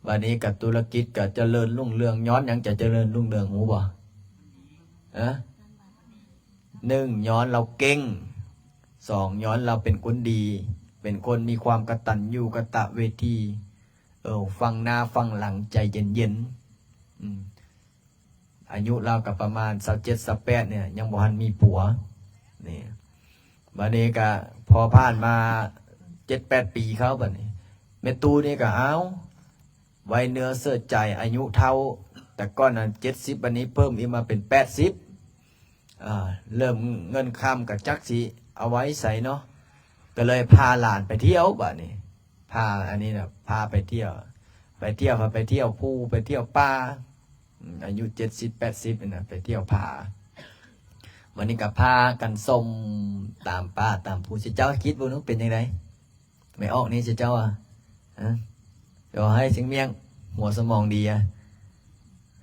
ບັດນີ້ກໍທຸລະກິດກໍຈະເລີນຮຸ່ງເຮືອງ ຍ້ອນຫຍັງຈະຈະເລີນຮຸ່ງເຮືອງ ຮູ້ບໍ່? ຮະ? ໜຶ່ງ ຍ້ອນລາວເກັ່ງ, ສອງ ຍ້ອນລາວເປັນຄົນດີ ເປັນຄົນມີຄວາມກະຕັນຍູກະຕະເວທີ ເອີ ຟັງໜ້າຟັງຫຼັງ ໃຈເຢັນໆ ອືມ ອາຍຸລາວກໍປະມານຊາວເຈັດ ຊາວແປດນີ້ ຍັງບໍ່ທັນມີຜົວນີ້. ບາດນີ້ກໍພໍຜ່ານມາເຈັດແປດປີເຂົ້າ ບາດນີ້ແມ່ຕູ້ນີ້ກໍ ອ້າວ ໄວ້ເນື້ອເຊື່ອໃຈ ອາຍຸເທົ່າແຕ່ກ່ອນນັ້ນເຈັດສິບ ບາດນີ້ເພີ່ມອີກມາເປັນແປດສິບ ອ່າ ເລີ່ມເງິນຄຳກໍຈັກຊິເອົາໄວ້ໃສເນາະ ກໍເລີຍພາຫຼານໄປທ່ຽວ ບາດນີ້ ພາ ອັນນີ້ນະ ພາໄປທ່ຽວ ໄປທ່ຽວ ພາໄປທ່ຽວພູ ໄປທ່ຽວປ່າ ອາຍຸເຈັດສິບແປດສິບນີ້ນະ ໄປທ່ຽວຜາ ບາດນີ້ກໍພາກັນຊົມຕາມປ່າຕາມພູ. ຊິເຈົ້າຄິດເບິ່ງດູ ເປັນຈັ່ງໃດ? ແມ່ອອກນີ້ ຊິເຈົ້າວ່າ ຮະ ເຈົ້າໃຫ້ຊຽງມ້ຽງ ຫົວສະໝອງດີອະ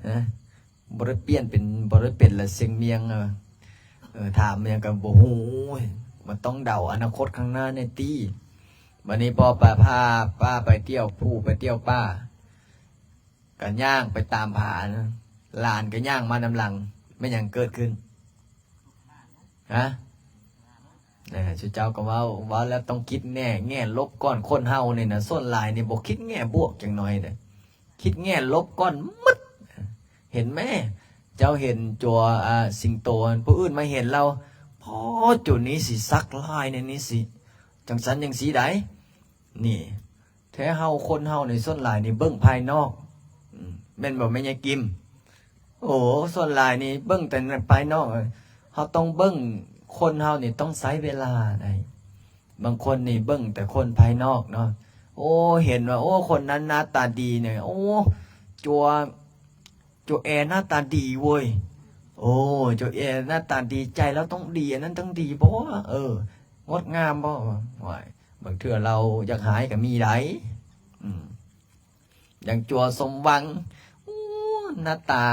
ຮະ ບໍ່ໄດ້ປ່ຽນເປັນ ບໍ່ໄດ້ເປັນລະຊຽງມ້ຽງ ເອີ ເອີ ຖາມຫຍັງກໍບໍ່ຮູ້ ມັນຕ້ອງເດົາອະນາຄົດຂ້າງໜ້າແດ່ຕິ. ບາດນີ້ພໍໄປພາປ້າໄປທ່ຽວພູໄປທ່ຽວປ່າ ກໍຍ່າງໄປຕາມຜານະ ຫຼານກໍຍ່າງມານຳຫຼັງ ແມ່ນຫຍັງເກີດຂຶ້ນ? ຮະ ເອີ ຊຸເຈົ້າກໍເວົ້າ ເວົ້າແລ້ວຕ້ອງຄິດແງ່ ແງ່ລົບກ່ອນ. ຄົນເຮົານີ້ນະ ສ່ວນຫຼາຍນີ້ບໍ່ຄິດແງ່ບວກຈັກໜ້ອຍເດ້ ຄິດແງ່ລົບກ່ອນໝົດ. ເຫັນແມ ເຈົ້າເຫັນຕົວ ອາ ສິງໂຕ ຜູ້ອື່ນມາເຫັນລາວ ພໍໂຕນີ້ຊິສັກລາຍ ໃນນີ້ຊິ ຈັ່ງຊັ້ນຈັ່ງຊີ້ໃດ໋ ນີ້ ແທ້ເຮົາ ຄົນເຮົາໃນສ່ວນຫຼາຍນີ້ເບິ່ງພາຍນອກ ອືມ ແມ່ນບໍ່ແມ່ໃຫຍ່ກິມ? ໂອ້ ສ່ວນຫຼາຍນີ້ເບິ່ງແຕ່ພາຍນອກ. ເຮົາຕ້ອງເບິ່ງ ຄົນເຮົານີ້ຕ້ອງໃຊ້ເວລາໃດ໋. ບາງຄົນນີ້ເບິ່ງແຕ່ຄົນພາຍນອກເນາະ. ໂອ້ ເຫັນວ່າ ໂອ້ ຄົນນັ້ນໜ້າຕາດີນີ້ ໂອ້ ຈົວ ຈົວແອໜ້າຕາດີເວີຍ. ໂອ້ ຈົວແອໜ້າຕາດີ ໃຈລາວຕ້ອງດີ ອັນນັ້ນຕ້ອງດີບໍ່? ເອີ ງົດງາມບໍ່? ໂອ້ຍ ບາງເທື່ອລາວຢາກຮ້າຍກໍມີໃດ໋. ອືມ ຢ່າງຈົວສົມຫວັງ ໂອ້ ໜ້າຕາ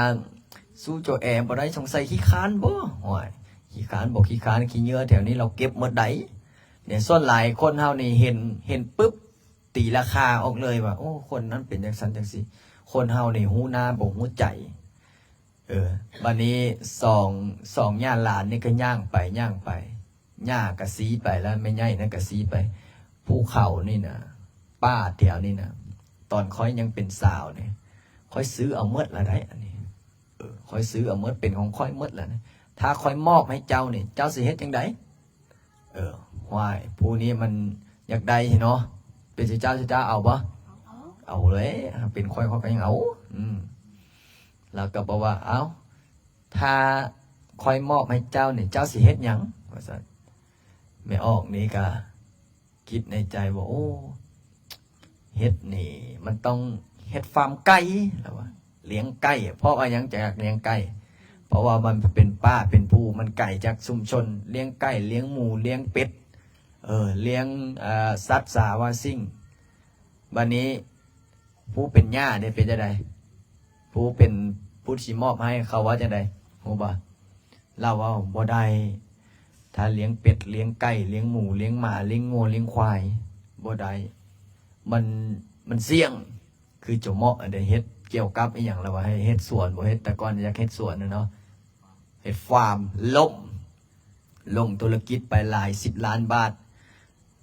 ສູ້ຈົວແອບໍ່ໄດ້ ສົງໄສຂີ້ຄ້ານບໍ່? ໂອ້ຍ ຂີ້ຄ້ານບໍ່ຂີ້ຄ້ານ ຂີ້ເຫຍື້ອແຖວນີ້ລາວເກັບໝົດໃດ໋. ນີ້ ສ່ວນຫຼາຍຄົນເຮົານີ້ເຫັນ ເຫັນປຶບ ຕີລາຄາອອກເລີຍວ່າ ໂອ້ ຄົນນັ້ນເປັນຈັ່ງຊັ້ນຈັ່ງຊີ້. ຄົນເຮົານີ້ຮູ້ໜ້າບໍ່ຮູ້ໃຈ. ເອີ ບາດນີ້ສອງ ສອງຍ່າຫຼານນີ້ກໍຍ່າງໄປຍ່າງໄປ ຍ່າກໍຊີ້ໄປແລ້ວ ແມ່ໃຫຍ່ນັ້ນກໍຊີ້ໄປ. ພູເຂົານີ້ນະ ປ່າແຖວນີ້ນະ ຕອນຂ້ອຍຍັງເປັນສາວນີ້ ຂ້ອຍຊື້ເອົາໝົດລະໄດ໋ ອັນນີ້. ເອີ ຂ້ອຍຊື້ເອົາໝົດ ເປັນຂອງຂ້ອຍໝົດລະນະ. ຖ້າຂ້ອຍມອບໃຫ້ເຈົ້ານີ້ ເຈົ້າຊິເຮັດຈັ່ງໃດ? ເອີ ຫ້ວຍ ຜູ້ນີ້ມັນຢາກໄດ້ເນາະ ເປັນເຈົ້າ ເຈົ້າເອົາບໍ່? ເອົາເລີຍ ເປັນຂ້ອຍ ຂ້ອຍກໍຍັງເອົາ. ອືມ ລາວກໍບອກວ່າ ເອົ້າ ຖ້າຂ້ອຍມອບໃຫ້ເຈົ້ານີ້ ເຈົ້າຊິເຮັດຫຍັງ? ວ່າຊັ້ນ. ແມ່ອອກນີ້ກໍຄິດໃນໃຈວ່າ ໂອ້ ເຮັດນີ້ມັນຕ້ອງເຮັດຟາມໄກ່ ລາວວ່າ ລ້ຽງໄກ່. ເພາະວ່າຫຍັງຈະຢາກລ້ຽງໄກ່? ເພາະວ່າມັນເປັນປ່າເປັນພູ ມັນໄກຈາກຊຸມຊົນ. ລ້ຽງໄກ່ ລ້ຽງໝູ ລ້ຽງເປັດ ເອີ ລ້ຽງ ເອີ ສັດສາວາສິ່ງ. ບາດນີ້ຜູ້ເປັນຍ່າເດ້ເປັນຈັ່ງໃດ? ຜູ້ເປັນ ຜູ້ຊິມອບໃຫ້ ເຂົາເວົ້າຈັ່ງໃດ ຮູ້ບໍ່? ລາວເວົ້າ ບໍ່ໄດ້ ຖ້າລ້ຽງເປັດ ລ້ຽງໄກ່ ລ້ຽງໝູ ລ້ຽງໝາ ລ້ຽງງົວ ລ້ຽງຄວາຍ ບໍ່ໄດ້ ມັນ ມັນສ່ຽງ. ຄືເຈົ້າເໝາະໄດ້ເຮັດກ່ຽວກັບອີ່ຫຍັງ ລາວວ່າໃຫ້ເຮັດສວນ ບໍ່ເຮັດ ແຕ່ກ່ອນຢາກເຮັດສວນນະເນາະ ເຮັດຟາມ ລົ້ມ ລົງທຸລະກິດໄປຫຼາຍສິບລ້ານບາດ.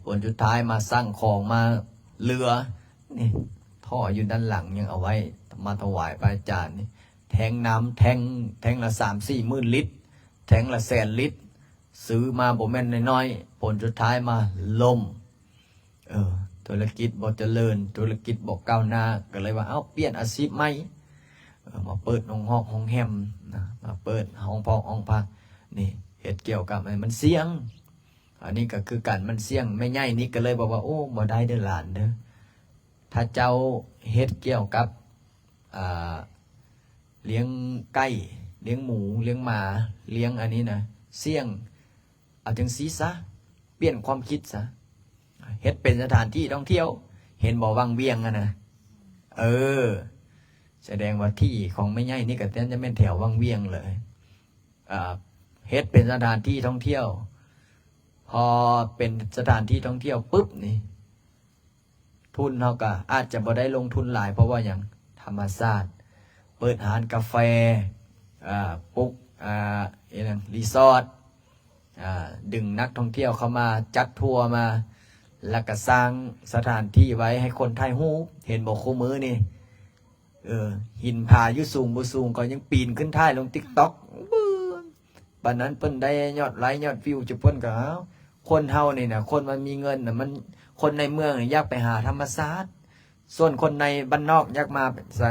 ຜົນສຸດທ້າຍມາສັ່ງຂອງມາເຫຼືອ ນີ້ ທໍ່ຢູ່ດ້ານຫຼັງຍັງເອົາໄວ້ມາຖວາຍພະອາຈານນີ້ ແທ້ງນ້ຳ ແທ້ງ ແທ້ງລະສາມສີ່ໝື່ນລິດ ແທ້ງລະແສນລິດ ຊື້ມາບໍ່ແມ່ນນ້ອຍໆ. ຜົນສຸດທ້າຍມາລົ້ມ ເອີ ທຸລະກິດບໍ່ຈະເລີນ ທຸລະກິດບໍ່ກ້າວໜ້າ ກໍເລີຍວ່າ ເອົ້າ ປ່ຽນອາຊີບໃໝ່ ເອີ ມາເປີດໂຮງຮອກໂຮງແຮມນະ ມາເປີດຫ້ອງພອກຫ້ອງພັກ ນີ້ ເຮັດກ່ຽວກັບ ມັນສ່ຽງ. ອັນນີ້ກໍຄືກັນ ມັນສ່ຽງ. ແມ່ໃຫຍ່ນີ້ກໍເລີຍບອກວ່າ ໂອ້ ບໍ່ໄດ້ເດີຫຼານເດີ ຖ້າເຈົ້າເຮັດກ່ຽວກັບ ອ່າ ລ້ຽງໄກ່ ລ້ຽງໝູ ລ້ຽງໝາ ລ້ຽງອັນນີ້ນະ ສ່ຽງ. ເອົາຈັ່ງຊີ້ຊະ ປ່ຽນຄວາມຄິດຊະ ເຮັດເປັນສະຖານທີ່ທ່ອງທ່ຽວ. ເຫັນບໍ່ ວັງວຽງຫັ້ນນະ? ເອີ ສະແດງວ່າທີ່ຂອງແມ່ໃຫຍ່ນີ້ກໍແທບຈະແມ່ນແຖວວັງວຽງເລີຍ. ອ່າ ເຮັດເປັນສະຖານທີ່ທ່ອງທ່ຽວ. ພໍເປັນສະຖານທີ່ທ່ອງທ່ຽວປຶບນີ້ ທຶນເຮົາກໍອາດຈະບໍ່ໄດ້ລົງທຶນຫຼາຍ ເພາະວ່າຫຍັງ? ທຳມະຊາດ. ເປີດຮ້ານກາແຟ ອ່າ ປຸກ ອ່າ ອີຫຍັງ ຣີສອດ ອ່າ ດຶງນັກທ່ອງທ່ຽວເຂົ້າມາ ຈັດທົວມາ ແລ້ວກໍສ້າງສະຖານທີ່ໄວ້ໃຫ້ຄົນຖ່າຍຮູບ. ເຫັນບໍ່ ຄູ່ມື້ນີ້ ເອີ ຫີນຜາຢູ່ສູງບໍ່ສູງ ເຂົາຍັງປີນຂຶ້ນຖ່າຍລົງຕິກຕັອກ. ປານນັ້ນເພິ່ນໄດ້ຍອດໄລຍອດວິວ ຈຸເພິ່ນກໍ ເອົ້າ ຄົນເຮົານີ້ນະ ຄົນມັນມີເງິນນະ ມັນ ຄົນໃນເມືອງນີ້ຢາກໄປຫາທຳມະຊາດ ສ່ວນຄົນໃນບ້ານນອກຢາກມາໃສ?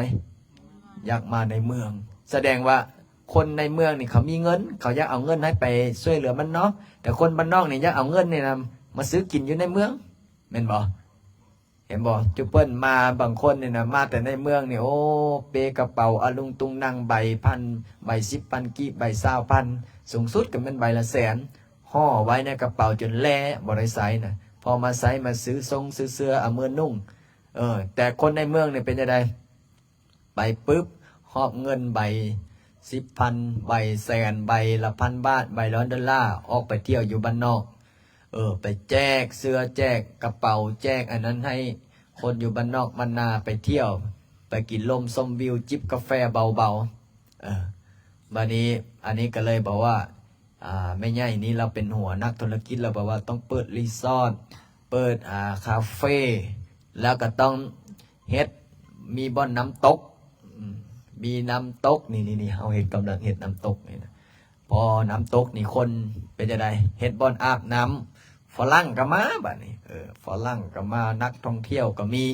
ຢາກມາໃນເມືອງ. ສະແດງວ່າຄົນໃນເມືອງນີ້ເຂົາມີເງິນ ເຂົາຢາກເອົາເງິນໃຫ້ໄປຊ່ວຍເຫຼືອບ້ານນອກ ແຕ່ຄົນບ້ານນອກນີ້ຢາກເອົາເງິນນີ້ນະ ມາຊື້ກິນຢູ່ໃນເມືອງ ແມ່ນບໍ່? ເຫັນບໍ່ ຈຸເພິ່ນມາ ບາງຄົນນີ້ນະ ມາແຕ່ໃນເມືອງນີ້ ໂອ້ ເປກະເປົາອະລຸງຕຸງນັງ ໃບພັນ ໃບສິບພັນກີບ ໃບຊາວພັນ ສູງສຸດກໍແມ່ນໃບລະແສນ ຫໍ່ໄວ້ໃນກະເປົາຈົນແຫຼະ ບໍ່ໄດ້ໃຊ້ນະ. ພໍມາໃຊ້ມາຊື້ຊົງຊື້ເສື້ອເອົາເມືອນຸ່ງ. ເອີ ແຕ່ຄົນໃນເມືອງນີ້ເປັນຈັ່ງໃດ? ໄປປຶບ ຫອບເງິນໃບສິບພັນ ໃບແສນ ໃບລະພັນບາດ ໃບຮ້ອຍດອນລາ ອອກໄປທ່ຽວຢູ່ບ້ານນອກ. ເອີ ໄປແຈກເສື້ອ ແຈກກະເປົາ ແຈກອັນນັ້ນໃຫ້ຄົນຢູ່ບ້ານນອກບ້ານນາ ໄປທ່ຽວ ໄປກິນລົມຊົມວິວ ຈິບກາແຟເບົາໆ. ເອີ ບາດນີ້ ອັນນີ້ກໍເລີຍບອກວ່າ ອ່າ ແມ່ໃຫຍ່ນີ້ລາວເປັນຫົວນັກທຸລະກິດ ລາວບອກວ່າຕ້ອງເປີດຣີສອດ ເປີດ ອ່າ ຄາເຟ ແລ້ວກໍຕ້ອງເຮັດ ມີບ່ອນນ້ຳຕົກ ອືມ ມີນ້ຳຕົກ ນີ້ໆໆ ເຮົາເຮັດ ກຳລັງເຮັດນ້ຳຕົກນີ້ນະ. ພໍນ້ຳຕົກນີ້ຄົນເປັນຈັ່ງໃດ? ເຮັດບ່ອນອາບນ້ຳ ຝຣັ່ງກໍມາບາດນີ້ ເອີ ຝຣັ່ງກໍມາ ນັກທ່ອງທ່ຽວກໍມີ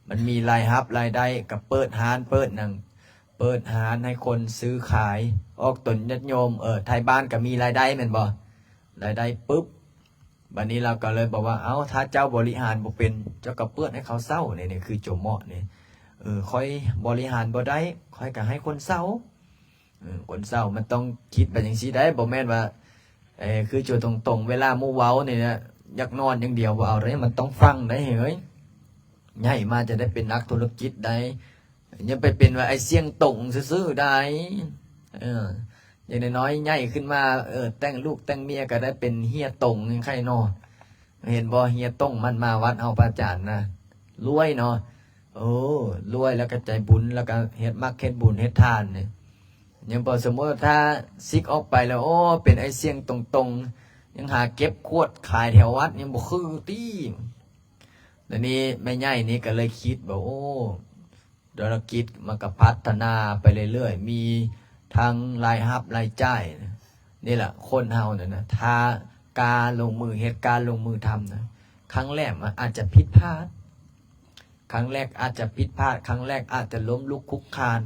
ມັນມີລາຍຮັບລາຍໄດ້ ກໍເປີດຮ້ານເປີດຫຍັງ ເປີດຮ້ານໃຫ້ຄົນຊື້ຂາຍ ອອກຕົນຍາດໂຍມ ເອີ ໄທບ້ານກໍມີລາຍໄດ້ແມ່ນບໍ່? ລາຍໄດ້ປຶບ ບັດນີ້ລາວກໍເລີຍບອກວ່າ ເອົ້າ ຖ້າເຈົ້າບໍລິຫານບໍ່ເປັນ ເຈົ້າກໍເປີດໃຫ້ເຂົາເຊົ່າ ນີ້ ນີ້ຄືໂຈເໝາະນີ້ ເອີ ຂ້ອຍບໍລິຫານບໍ່ໄດ້ ຂ້ອຍກໍໃຫ້ຄົນເຊົ່າ ເອີ ຄົນເຊົ່າມັນຕ້ອງຄິດໄປຈັ່ງຊີ້ໄດ໋ ບໍ່ແມ່ນວ່າ ເອີ ຄືໂຈຕົງໆ ເວລາໝູ່ເວົ້ານີ້ນະ ຢາກນອນຢ່າງດຽວບໍ່ເອົາເດ້ ມັນຕ້ອງຟັງໄດ໋ເຮີ້ຍ ໃຫຍ່ມາຈະໄດ້ເປັນນັກທຸລະກິດໄດ໋ ຢ່າໄປເປັນວ່າໄອ້ສ່ຽງຕົງຊື່ໆໄດ໋ ເອີ ຢ່າງນ້ອຍໆໃຫຍ່ຂຶ້ນມາ ເອີ ແຕ່ງລູກແຕ່ງເມຍກໍໄດ້ເປັນເຮຍຕົງ ຍັງໄຄນໍ ເຫັນບໍ່ ເຮຍຕົງມັນມາວັດເຮົາ ພະອາຈານນະ ລວຍເນາະ ໂອ້ ລວຍ ແລ້ວກໍໃຈບຸນ ແລ້ວກໍເຮັດມັກເຮັດບຸນເຮັດທານນີ້ ຍັງບໍ່ ສົມມຸດວ່າຖ້າສິກອອກໄປແລ້ວ ໂອ້ ເປັນໄອ້ສ່ຽງຕົງໆ ຍັງຫາເກັບຂວດຂາຍແຖວວັດ ຍັງບໍ່ຄືຕິ ດຽວນີ້ແມ່ໃຫຍ່ນີ້ກໍເລີຍຄິດວ່າ ໂອ້ ທຸລະກິດມັນກໍພັດທະນາໄປເລື້ອຍໆ ມີທັງລາຍຮັບລາຍຈ່າຍ ນີ້ລະ ຄົນເຮົານັ້ນນະ ຖ້າກ້າລົງມືເຮັດ ກ້າລົງມືທຳນະ ຄັ້ງແລກມັນອາດຈະຜິດພາດ ຄັ້ງແລກອາດຈະຜິດພາດ ຄັ້ງແລກອາດຈະລົ້ມລຸກຄຸກຄານ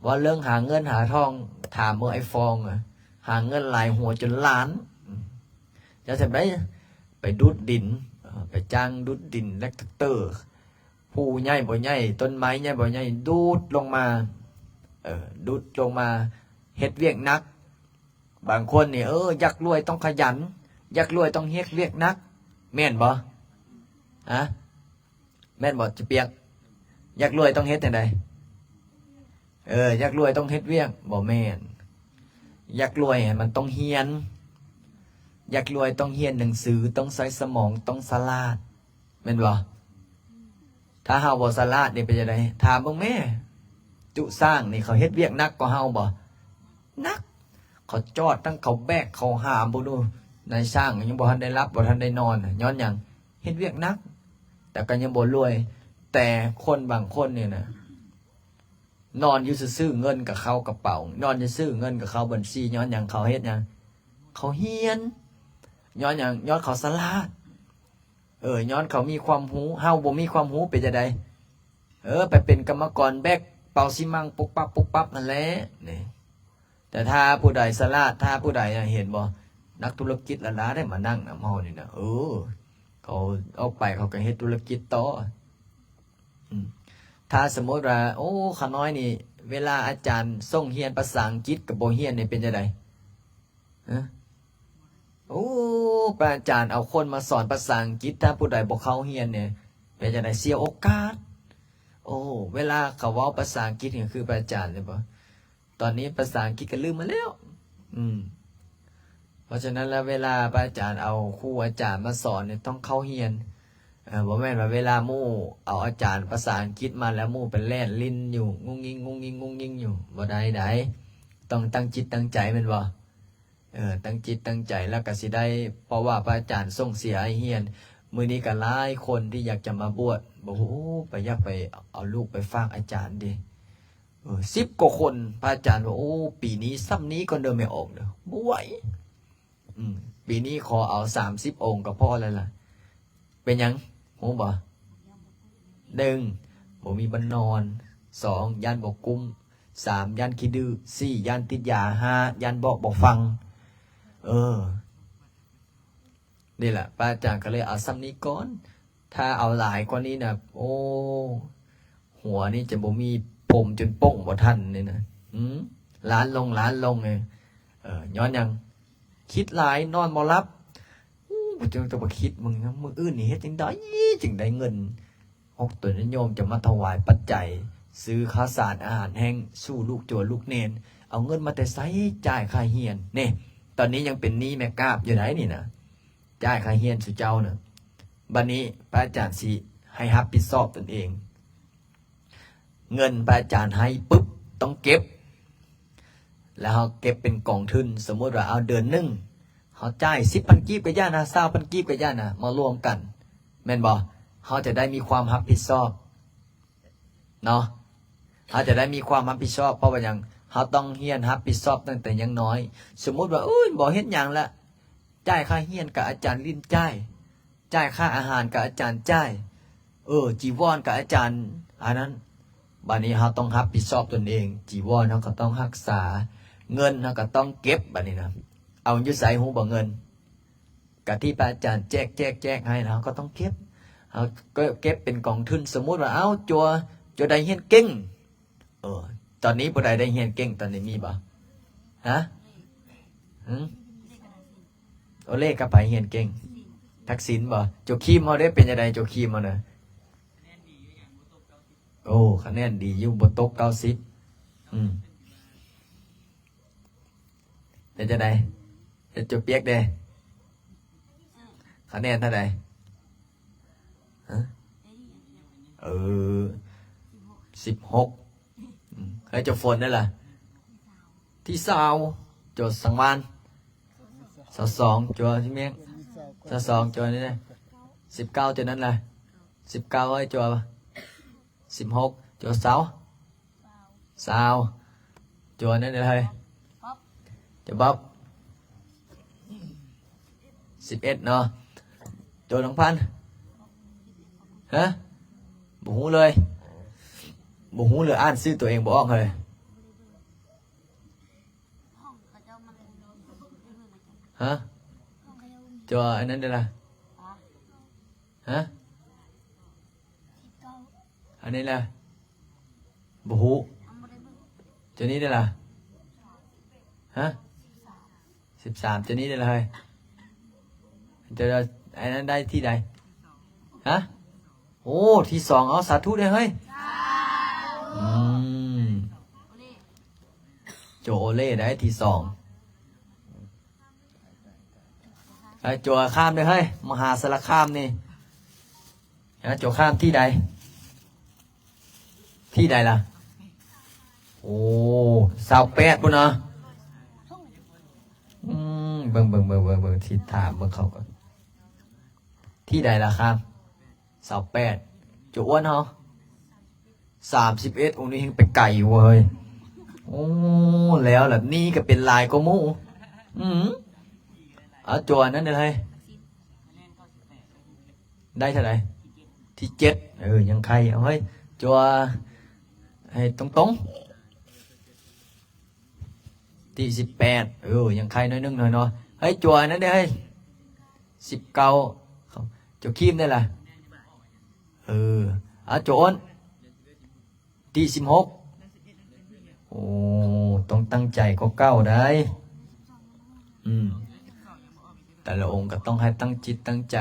ເວົ້າເລື່ອງຫາເງິນຫາທອງ ຖາມເບິ່ງໄອ້ຟອງ ຫາເງິນຫຼາຍຫົວຈົນລ້ານ ຈະເຮັດຈັ່ງໃດ ໄປດູດດິນ ໄປຈ້າງດູດດິນ ແລັກແທັກເຕີ ພູໃຫຍ່ບໍ່ໃຫຍ່ ຕົ້ນໄມ້ໃຫຍ່ບໍ່ໃຫຍ່ ດູດລົງມາ ເອີ ດູດລົງມາ ເຮັດວຽກໜັກ ບາງຄົນນີ້ ເອີ ຢາກລວຍຕ້ອງຂະຫຍັນ ຢາກລວຍຕ້ອງເຮັດວຽກໜັກ ແມ່ນບໍ່? ຮະ ແມ່ນບໍ່ ຈະປຽກ? ຢາກລວຍຕ້ອງເຮັດຈັ່ງໃດ? ເອີ ຢາກລວຍຕ້ອງເຮັດວຽກ ບໍ່ແມ່ນ ຢາກລວຍຫັ້ນມັນຕ້ອງຮຽນ ຢາກລວຍຕ້ອງຮຽນໜັງສື ຕ້ອງໃຊ້ສະໝອງ ຕ້ອງສະຫຼາດ ແມ່ນບໍ່? ຖ້າເຮົາບໍ່ສະຫຼາດນີ້ເປັນຈັ່ງໃດ? ຖາມເບິ່ງແມ້ ຈຸຊ້າງນີ້ເຂົາເຮັດວຽກໜັກກວ່າເຮົາບໍ່? ໜັກ ເຂົາຈອດທັງເຂົາແບກເຂົາຫາມ ເບິ່ງດູ ນາຍຊ້າງຍັງບໍ່ທັນໄດ້ຫຼັບ ບໍ່ທັນໄດ້ນອນ ຍ້ອນຫຍັງ? ເຮັດວຽກໜັກ ແຕ່ກໍຍັງບໍ່ລວຍ ແຕ່ຄົນບາງຄົນນີ້ນະ ນອນຢູ່ຊື່ໆ ເງິນກໍເຂົ້າກະເປົາ ນອນຢູ່ຊື່ໆ ເງິນກໍເຂົ້າບັນຊີ ຍ້ອນຫຍັງ? ເຂົາເຮັດຫຍັງ? ເຂົາຮຽນ ຍ້ອນຫຍັງ? ຍ້ອນເຂົາສະຫຼາດ ເອີ ຍ້ອນເຂົາມີຄວາມຮູ້ ເຮົາບໍ່ມີຄວາມຮູ້ເປັນຈັ່ງໃດ? ເອີ ໄປເປັນກຳມະກອນແບກເປົາຊີມັງປຸບປັບປຸບປັບຫັ້ນແຫຼະ ນີ້ ແຕ່ຖ້າຜູ້ໃດສະຫຼາດ ຖ້າຜູ້ໃດ ເຫັນບໍ່ ນັກທຸລະກິດຫຼາຍໆ ໄດ້ມານັ່ງນຳເຮົານີ້ນະ ເອີ ເຂົາອອກໄປເຂົາກໍເຮັດທຸລະກິດຕໍ່ ອືມ ຖ້າສົມມຸດວ່າ ໂອ້ ຂ້ານ້ອຍນີ້ ເວລາອາຈານສົ່ງຮຽນພາສາອັງກິດກໍບໍ່ຮຽນນີ້ ເປັນຈັ່ງໃດ? ຮະ ໂອ້ ພະອາຈານເອົາຄົນມາສອນພາສາອັງກິດ ຖ້າຜູ້ໃດບໍ່ເຂົ້າຮຽນນີ້ ເປັນຈັ່ງໃດ? ເສຍໂອກາດ ໂອ້ ເວລາເຂົາເວົ້າພາສາອັງກິດນີ້ ຄືພະອາຈານເລີຍບໍ່? ຕອນນີ້ພາສາອັງກິດກໍລືມມາແລ້ວ ອືມ ເພາະສະນັ້ນແລ້ວ ເວລາພະອາຈານເອົາຄູອາຈານມາສອນນີ້ ຕ້ອງເຂົ້າຮຽນ ເອີ ບໍ່ແມ່ນວ່າເວລາໝູ່ເອົາອາຈານພາສາອັງກິດມາແລ້ວ ໝູ່ໄປແລ່ນຫຼິ້ນຢູ່ງຸ້ງງິ້ງງຸ້ງງິ້ງງຸ້ງງິ້ງຢູ່ ບໍ່ໄດ້ໃດ໋ ຕ້ອງຕັ້ງຈິດຕັ້ງໃຈ ແມ່ນບໍ່? ເອີ ຕັ້ງຈິດຕັ້ງໃຈ ແລ້ວກໍຊິໄດ້ ເພາະວ່າພະອາຈານສົ່ງເສຍໃຫ້ຮຽນ ມື້ນີ້ກໍຫຼາຍຄົນທີ່ຢາກຈະມາບວດ ບອກ ໂອ້ ໄປ ຢາກໄປເອົາລູກໄປຝາກອາຈານເດ ເອີ ສິບກວ່າຄົນ ພະອາຈານວ່າ ໂອ້ ປີນີ້ສ່ຳນີ້ກ່ອນເດີແມ່ອອກເດີ ບໍ່ໄຫວ ອືມ ປີນີ້ຂໍເອົາສາມສິບອົງກໍພໍແລ້ວລະ ເປັນຫຍັງ ຮູ້ບໍ່? ໜຶ່ງ ບໍ່ມີບ່ອນນອນ ສອງ ຢ້ານບໍ່ກຸ້ມ ສາມ ຢ້ານຂີ້ດື້ ສີ່ ຢ້ານຕິດຢາ ຫ້າ ຢ້ານບອກບໍ່ຟັງ ເອີ ນີ້ແຫຼະ ພະອາຈານກໍເລີຍເອົາສ່ຳນີ້ກ່ອນ ຖ້າເອົາຫຼາຍກວ່ານີ້ນະ ໂອ້ ຫົວນີ້ຈະບໍ່ມີຜົມຈົນໂປ່ງບໍ່ທັນນີ້ນະ ອືມ ລ້ານລົງ ລ້ານລົງ ເອີ ຍ້ອນຫຍັງ? ຄິດຫຼາຍ ນອນບໍ່ຫຼັບ ອູ້ ຈັ່ງແຕ່ວ່າຄິດ ມື້ ມື້ອື່ນນີ້ເຮັດຈັ່ງໃດຈຶ່ງໄດ້ເງິນ ອອກຕົນຍາດໂຍມຈະມາຖວາຍປັດໄຈ ຊື້ຂ້າວສານອາຫານແຫ້ງສູ່ລູກໂຈນລູກເນນ ເອົາເງິນມາແຕ່ໃສຈ່າຍຄ່າຮຽນ ນີ້ ຕອນນີ້ຍັງເປັນໜີ້ແມ່ກາບຢູ່ໃດ໋ນີ້ນະ ຈ່າຍຄ່າຮຽນສູ່ເຈົ້ານະ ບັດນີ້ພະອາຈານຊິໃຫ້ຮັບຜິດຊອບຕົນເອງ ເງິນພະອາຈານໃຫ້ປຶບ ຕ້ອງເກັບ ແລ້ວເຮົາເກັບເປັນກອງທຶນ ສົມມຸດວ່າ ເອົາ ເດືອນໜຶ່ງ ເຮົາຈ່າຍສິບພັນກີບກໍຢ່ານະ ຊາວພັນກີບກໍຢ່ານະ ມາລວມກັນ ແມ່ນບໍ່? ເຮົາຈະໄດ້ມີຄວາມຮັບຜິດຊອບເນາະ ເຮົາຈະໄດ້ມີຄວາມຮັບຜິດຊອບ ເພາະວ່າຫຍັງ? ເຮົາຕ້ອງຮຽນຮັບຜິດຊອບຕັ້ງແຕ່ຍັງນ້ອຍ ສົມມຸດວ່າ ໂອ້ຍ ບໍ່ເຮັດຫຍັງລະ ຈ່າຍຄ່າຮຽນກໍອາຈານລິ້ນຈ່າຍ ຈ່າຍຄ່າອາຫານກໍອາຈານຈ່າຍ ເອີ ຈີວອນກໍອາຈານອັນນັ້ນ ບາດນີ້ເຮົາຕ້ອງຮັບຜິດຊອບຕົນເອງ, ຈີວອນເຮົາກໍຕ້ອງຮັກສາ, ເງິນເຮົາກໍຕ້ອງເກັບ. ບາດນີ້ນະ ເອົາຢູ່ໃສຮູ້ບໍ່ເງິນ? ກະທີ່ພະອາຈານແຈກ ແຈກ ແຈກໃຫ້ນະ ເຮົາກໍຕ້ອງເກັບ, ເຮົາກໍເກັບເປັນກອງທຶນ. ສົມມຸດວ່າ ເອົ້າ ຈົວ ຈົວໄດ້ຮຽນເກັ່ງ, ເອີ ຕອນນີ້ຜູ້ໃດໄດ້ຮຽນເກັ່ງຕອນນີ້ມີບໍ່? ຮະ? ຫຶ? ໂອເລກັບໃຜຮຽນເກັ່ງ? ທັກສິນບໍ່? ໂຈຄີມເຮົາເດ້ ເປັນຈັ່ງໃດໂຈຄີມເຮົານະ? ໂອ້ ຄະແນນດີຢູ່ ບໍ່ຕົກເກົ້າສິບ. ອືມ ເປັນຈັ່ງໃດ? ເຮັດໂຈປຽກເດ້ ຄະແນນເທົ່າໃດ? ຮະ? ເອີ ສິບຫົກ. ອືມ ເຮີ້ຍ ໂຈຝົນໄດ້ລະ? ທີຊາວ. ໂຈສັງວານ? ຊາວສອງ. ໂຈທີ່ແມງ? ຊາວສອງ. ໂຈນີ້ນະ? ສິບເກົ້າ. ໂຈນັ້ນລະ? ສິບເກົ້າ. ເຮີ້ຍ ໂຈ ສິບຫົກ. ໂຈຊາວ? ຊາວ. ໂຈນັ້ນເດ ເຮີ້ຍ? ໂຈບັອບ? ສິບເອັດເນາະ. ໂຈທອງພັນ? ຮະ? ບໍ່ຮູ້ເລີຍ. ບໍ່ຮູ້ເລີຍ ອ່ານຊື່ຕົວເອງບໍ່ອອກເຮີ້ຍ. ຮະ? ໂຈອັນນັ້ນເດລະ? ຮະ? ອັນນີ້ລະ? ບໍ່ຮູ້. ໂຈນີ້ໄດ້ລະ? ຮະ? ສິບສາມ. ໂຈນີ້ໄດ້ລະເຮີ້ຍ? ໂຈ ອັນນັ້ນໄດ້ທີ່ໃດ? ຮະ? ໂອ້ ທີສອງ. ເອົາ ສາທຸເດີ້ເຮີ້ຍ. ອືມ ໂຈໂອເລໄດ້ທີສອງ. ໄອ້ ໂຈຂ້າມເດີ້ເຮີ້ຍ ມະຫາສາລະຄາມນີ້. ຮະ? ໂຈຂ້າມທີ່ໃດ? ທີ່ໃດລະ? ໂອ້ ຊາວແປດພຸ້ນນະ. ອືມ ເບິ່ງ ເບິ່ງ ເບິ່ງ ເບິ່ງ ເບິ່ງ ຊິຖາມເບິ່ງເຂົາກ່ອນ. ທີ່ໃດລະຄາມ? ຊາວແປດ. ໂຈອ້ວນເຮົາ? ສາມສິບເອັດ. ໂອ້ ນີ້ແຮ່ງໄປໄກເວີຍ. ໂອ້ ແລ້ວລະ ນີ້ກໍເປັນຫຼາຍກວ່າໝູ່. ອືມ ເອົາ ໂຈອັນນັ້ນເດີ້ເຮີ້ຍ. ໄດ້ເທົ່າໃດ? ທີເຈັດ. ເອີ ຍັງໄຄ. ເອົາເຮີ້ຍ ໂຈໃຫ້ຕົງໆ. ທີສິບແປດ. ເອີ ຍັງໄຄໜ້ອຍໜຶ່ງໜ້ອຍເນາະ. ເຮີ້ຍ ໂຈອັນນັ້ນເດ້ເຮີ້ຍ. ສິບເກົ້າ. ໂຈຄີມໄດ້ລະ? ເອີ ເອົາ ໂຈອ້ວນ. ທີສິບຫົກ. ໂອ້ ຕ້ອງຕັ້ງໃຈກວ່າເກົ່າໄດ໋. ອືມ ແຕ່ລະອົງກໍຕ້ອງໃຫ້ຕັ້ງຈິດຕັ້ງໃຈ.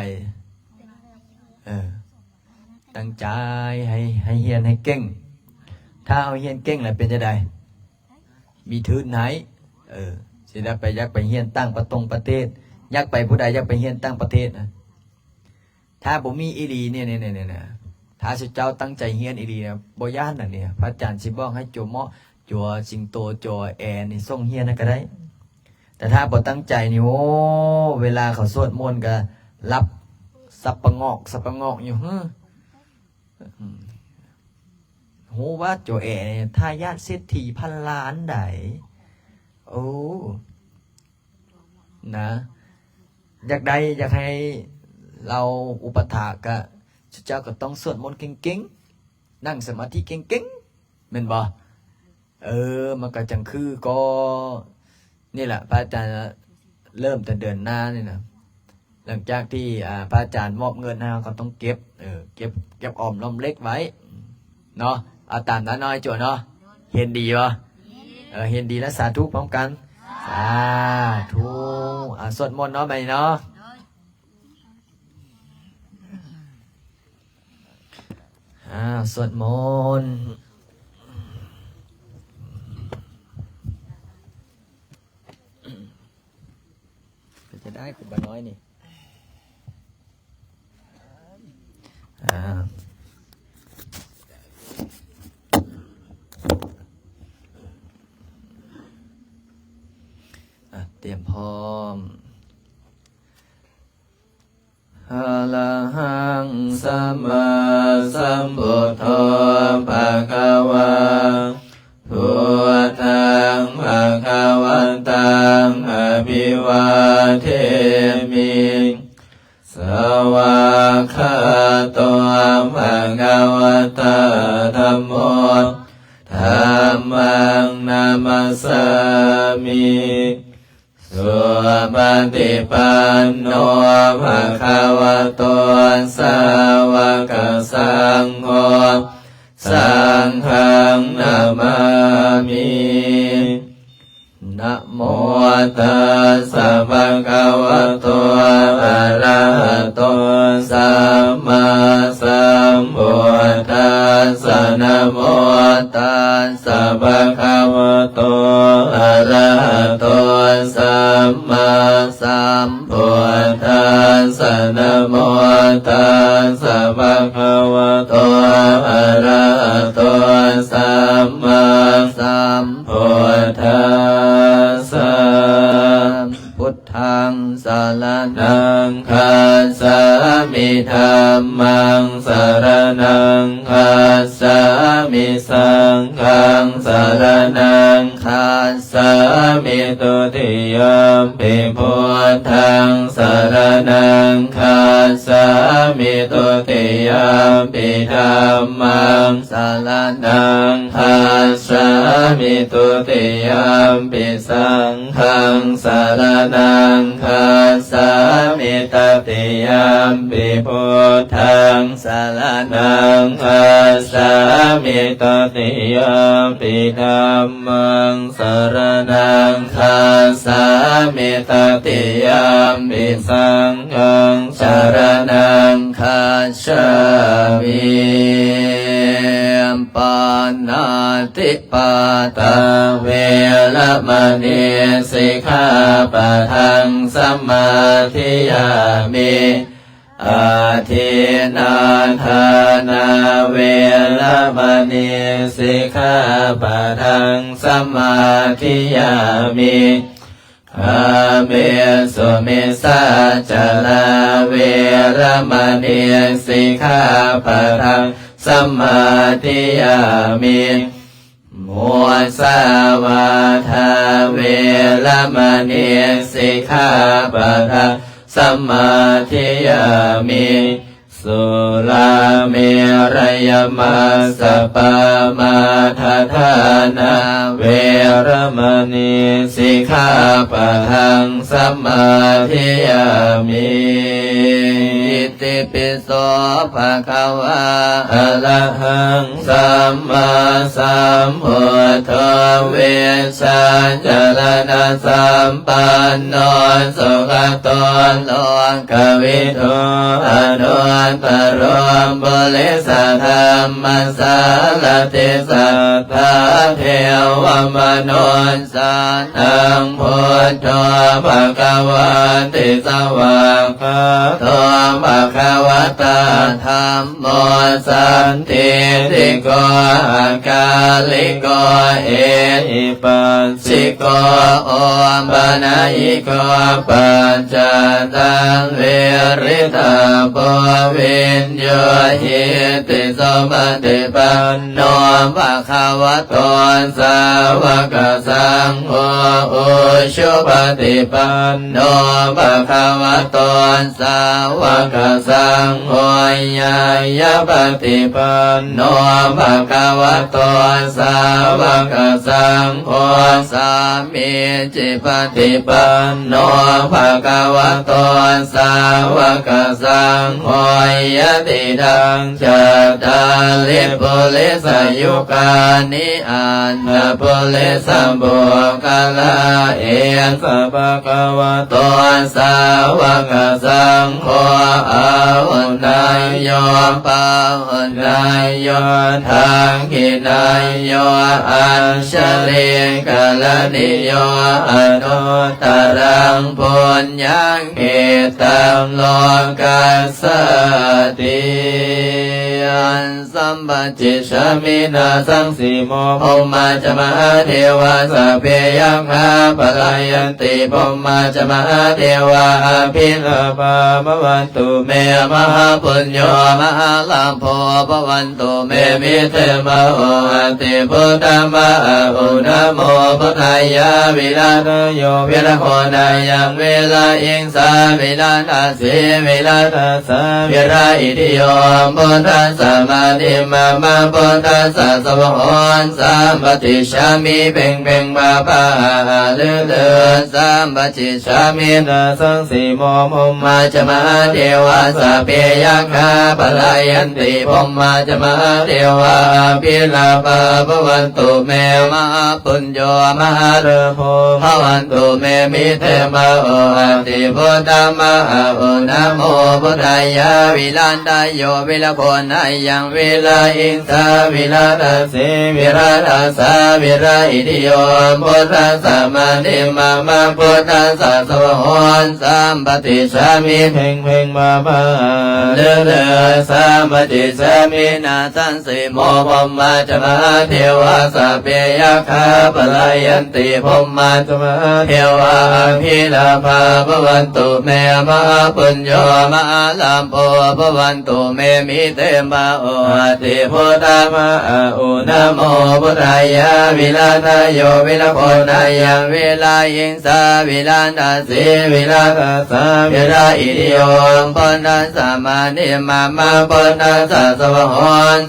ເອີ ຕັ້ງໃຈໃຫ້ ໃຫ້ຮຽນໃຫ້ເກັ່ງ. ຖ້າເຮົາຮຽນເກັ່ງແລ້ວເປັນຈັ່ງໃດ? ມີທຶນໃຫ້. ເອີ ຊິໄດ້ໄປ ຢາກໄປຮຽນຕ່າງປະຕົງປະເທດ. ຢາກໄປ ຜູ້ໃດຢາກໄປຮຽນຕ່າງປະເທດນະ? ຖ້າບໍ່ມີອີ່ຫຼີນີ້ ນີ້ ນີ້ ນີ້ນະ ຖ້າຊຸມເຈົ້າຕັ້ງໃຈຮຽນອີ່ຫຼີນະ ບໍ່ຢ້ານນະນີ້. ພະອາຈານຊິບອກໃຫ້ໂຈເໝາະ ໂຈສິງໂຕ ໂຈແອນີ້ ສົ່ງຮຽນນະກໍໄດ້. ແຕ່ຖ້າບໍ່ຕັ້ງໃຈນີ້ ໂອ້ ເວລາເຂົາສວດມົນກໍຫຼັບສັບປະງອກ ສັບປະງອກຢູ່. ຮຶ ຮູ້ວ່າໂຈແອນີ້ທາຍາດເສດຖີພັນລ້ານໃດ໋. ໂອ້ ນະ ຢາກໄດ້ ຢາກໃຫ້ລາວອຸປະຖາກະ ຊຸມເຈົ້າກໍຕ້ອງສວດມົນເກັ່ງໆ ນັ່ງສະມາທິເກັ່ງໆ ແມ່ນບໍ່? ເອີ ມັນກໍຈັ່ງຄືກໍ ນີ້ແຫຼະ ພະອາຈານເລີ່ມແຕ່ເດືອນໜ້ານີ້ນະ. ຫຼັງຈາກທີ່ ອ່າ ພະອາຈານມອບເງິນໃຫ້ເຮົາ ເຮົາຕ້ອງເກັບ ເອີ ເກັບ ເກັບອອມລອມເລັກໄວ້ເນາະ. ເອົາຕາມນັ້ນເນາະ ໂຈເນາະ. ເຫັນດີບໍ່? ເອີ ເຫັນດີແລ້ວສາທຸພ້ອມກັນ. ສາທຸ. ອ່າ ສວດມົນເນາະ ບັດນີ້ເນາະ. ອ່າ ສວດມົນ. ເປັນຈັ່ງໃດ ຄູບານ້ອຍນີ້? ອ່າ ອ່າ ຕຽມພ້ອມ. ອະລະຫັງ ສຳມາສຳພຸດໂທ ພະຄະວາ. ພຸດທັງ ພະຄະວັນຕັງ ອະພິວາເທມິ. ສະວາກຂາໂຕ ພະຄະວະຕາ ທຳໂມ ງນະມັດສາມິ ສຸປະຕິປັນໂນ ພະຄະວະໂຕ ສາວະກະສັງໂຄ ສັງຄັງນະມາມິ ນະໂມຕັດສະ ພະຄະວະໂຕ ອະລະຫະໂຕ ສຳມາສຳພຸດທັດສະ ນະໂມຕັດ ສະ ພະຄະວະໂຕ ອະລະຫະໂຕ ສຳມາສຳພຸດທັດສະ ນະໂມຕັດສະ ພະຄະວະໂຕ ອະລະຫະໂຕ ສຳມາສຳພຸດທັດສະ ພຸດທັງສະລະນັງຄັດສາມິ ທຳມັງສະລະນັງຄັດສາມິ ສັງຄັງສະລະນັງຄັດສາມິ ທຸຕິຍຳປິ ພຸດທັງສະລະນັງຄັດສາມິ ທຸຕິຍຳປິ ທຳມັງສະລະນັງຄັດສາມິ ທຸຕິຍຳປິ ສັງ ຄັງສະລະນັງຄັດສາມິ ຕະຕິຍຳປິ ພຸດທັງສະລະນັງຄັດສາມິ ຕະຕິຍຳປິ ທຳມັງສະລະນັງຄັດສາມິ ຕະຕິຍຳປິ ສັງຄັງສະລະນັງຄັດສາມິ ປານາຕິ ປາຕາ ເວລະມະນີ ສິກຂາປະທັງ ສະມາທິຍາມິ ອາທິນນາທານາ ເວລະມະນີ ສິກຂາປະທັງ ສະມາທິຍາມິ ກາເມສຸມິດສາຈາລາ ເວລະມະນີ ສິກຂາປະທັງ ສະມາທິຍາມິ ມຸສາວາທາ ເວລະມະນີ ສິກຂາປະທັງ ສະມາທິຍາມິ ສຸລາເມຣະຍະມັດສະປາມາທະຖານາ ເວລະມະນີ ສິກຂາປະທັງ ສະມາທິຍາມິ ອິຕິປິ ໂສ ພະຄະວາ ອະລະຫັງ ສຳມາສຳພຸດໂທ ວິຊາຈາລະນະສຳປັນໂນ ສຸກະໂຕ ໂລກະວິທູ ອະນຸດຕະໂລ ປຸລິສະທຳມະສາລະຖິ ສັດຖາເທວະມະນຸດສານັງ ພຸດໂທ ພະຄະວາຕິ ສະຫວາກຂາໂຕ ພະຄະວະຕາ ທຳໂມ ສັນທິຕິໂກ ອະກາລິໂກ ເອຫິປັດສິໂກ ໂອປະນະຍິໂກ ປັດຈະຕັງ ວິລິຕະໂປ ວິນໂຍຫິຕິ ສຸປະຕິປັນໂນ ພະຄະວະໂຕ ສາວະກະສັງໂຄ ອຸຊຸປະຕິປັນໂນ ພະຄະວະໂຕ ສາວະກະສັງໂຄ ຍາຍະປະຕິປັນໂນ ພະຄະວະໂຕ ສາວະກະສັງໂຄ ສາມີຈິປະຕິປັນໂນ ພະຄະວະໂຕ ສາວະກະສັງໂຄ ຍະຕິດຳ ຈັດຕາລິ ປຸລິສະຍຸການິ ອັນທະປຸລິສະບຸກຄະລາ ເອສະ ພະຄະວະໂຕ ສາວະກະສັງໂຄ ອາຫຸນນາໂຍ ປາຫຸນນາໂຍ ທັກຂິນາໂຍ ອັດສະລີກະລະນິໂຍ ອະນຸດຕະລັງ ປຸນຍັງ ເຂດຕັງ ໂລກັດສາຕິ ສຳປະຈິດສາມິນາສັງ ສີໂມ ພົມມາຈະມະຫາເທວາ ສັບເພຍັກຂາ ປະລາຍັນຕິ ພົມມາຈະມະຫາເທວາ ອະພິລາພາ ພະວັນຕຸເມ ມະຫາປຸນໂຍ ມະຫາລາໂພ ພະວັນຕຸເມ ມິເຕມະໂຫ ອະຕິພຸດທະມະອະອຸ ນະໂມພຸດທາຍາ ວິລາທະໂຍ ວິລະໂຄນາຍັງ ວິລາອິງ ສາ ວິລາທັດສີ ວິລາທັດສາ ວິລາອິດທິໂຍ ພຸດທັດສະ ມາທິມະມະ ພຸດທັດສະ ສະວະໂຫນ ສາ ປະຕິດສາ ມິ ເພັງເພັງພາພາ ອາອາລືລື ສຳປະຕິສາມິ ນາສັງສີໂມ ພົມມາຈະມະຫາເທວາ ສັບເພຍັກຂາ ປະລາຍັນຕິ ພົມມາຈະມະຫາເທວາ ອະພິລາພາ ພະວັນຕຸເມ ມະຫາປຸນໂຍ ມະຫາລາໂພ ພະວັນຕຸເມ ມິເຕມະໂຫອະຕິ ພຸດທະມະອະໂຫ ນະໂມພຸດທາຍາ ວິລັນທະໂຍ ວິລະໂຄນາຍັງ ວິລະຫິງສາ ວິລະທັດສີ ວິລະທັດສາ ວິລະອິດທິໂຍ ພຸດທັດສະ ມະະຕິມາມະ ພຸດທັດສະ ສະວາໂຫ ສຳປະຕິສາມິ ເພັງເພັງພາພາ ເລີເລີ ສຳປະຕິສາມິ ນາສັງສີໂມ ພົມມາຈະມະຫາເທວາ ສັບເພຍັກຂາ ປະລາຍັນຕິ ພົມມາຈະມະຫາເທວາ ອະພິລາພາ ພະວັນຕຸເມ ມະຫາປຸນໂຍ ມະຫາລາໂພ ພະວັນ ຕຸເມ ມິເຕມະໂຫອະຕິ ພຸດທະມະອະໂຫ ນະໂມພຸດທາຍາ ວິລັນທະໂຍ ວິລະໂຄນາຍັງ ວິລະຫິງສາ ວິລະທັດສີ ວິລະທັດສາ ວິລະອິດທິໂຍ ພຸດທັດສະ ມະະຕິມາມະ ພຸດທັດສະ ສະວາໂຫ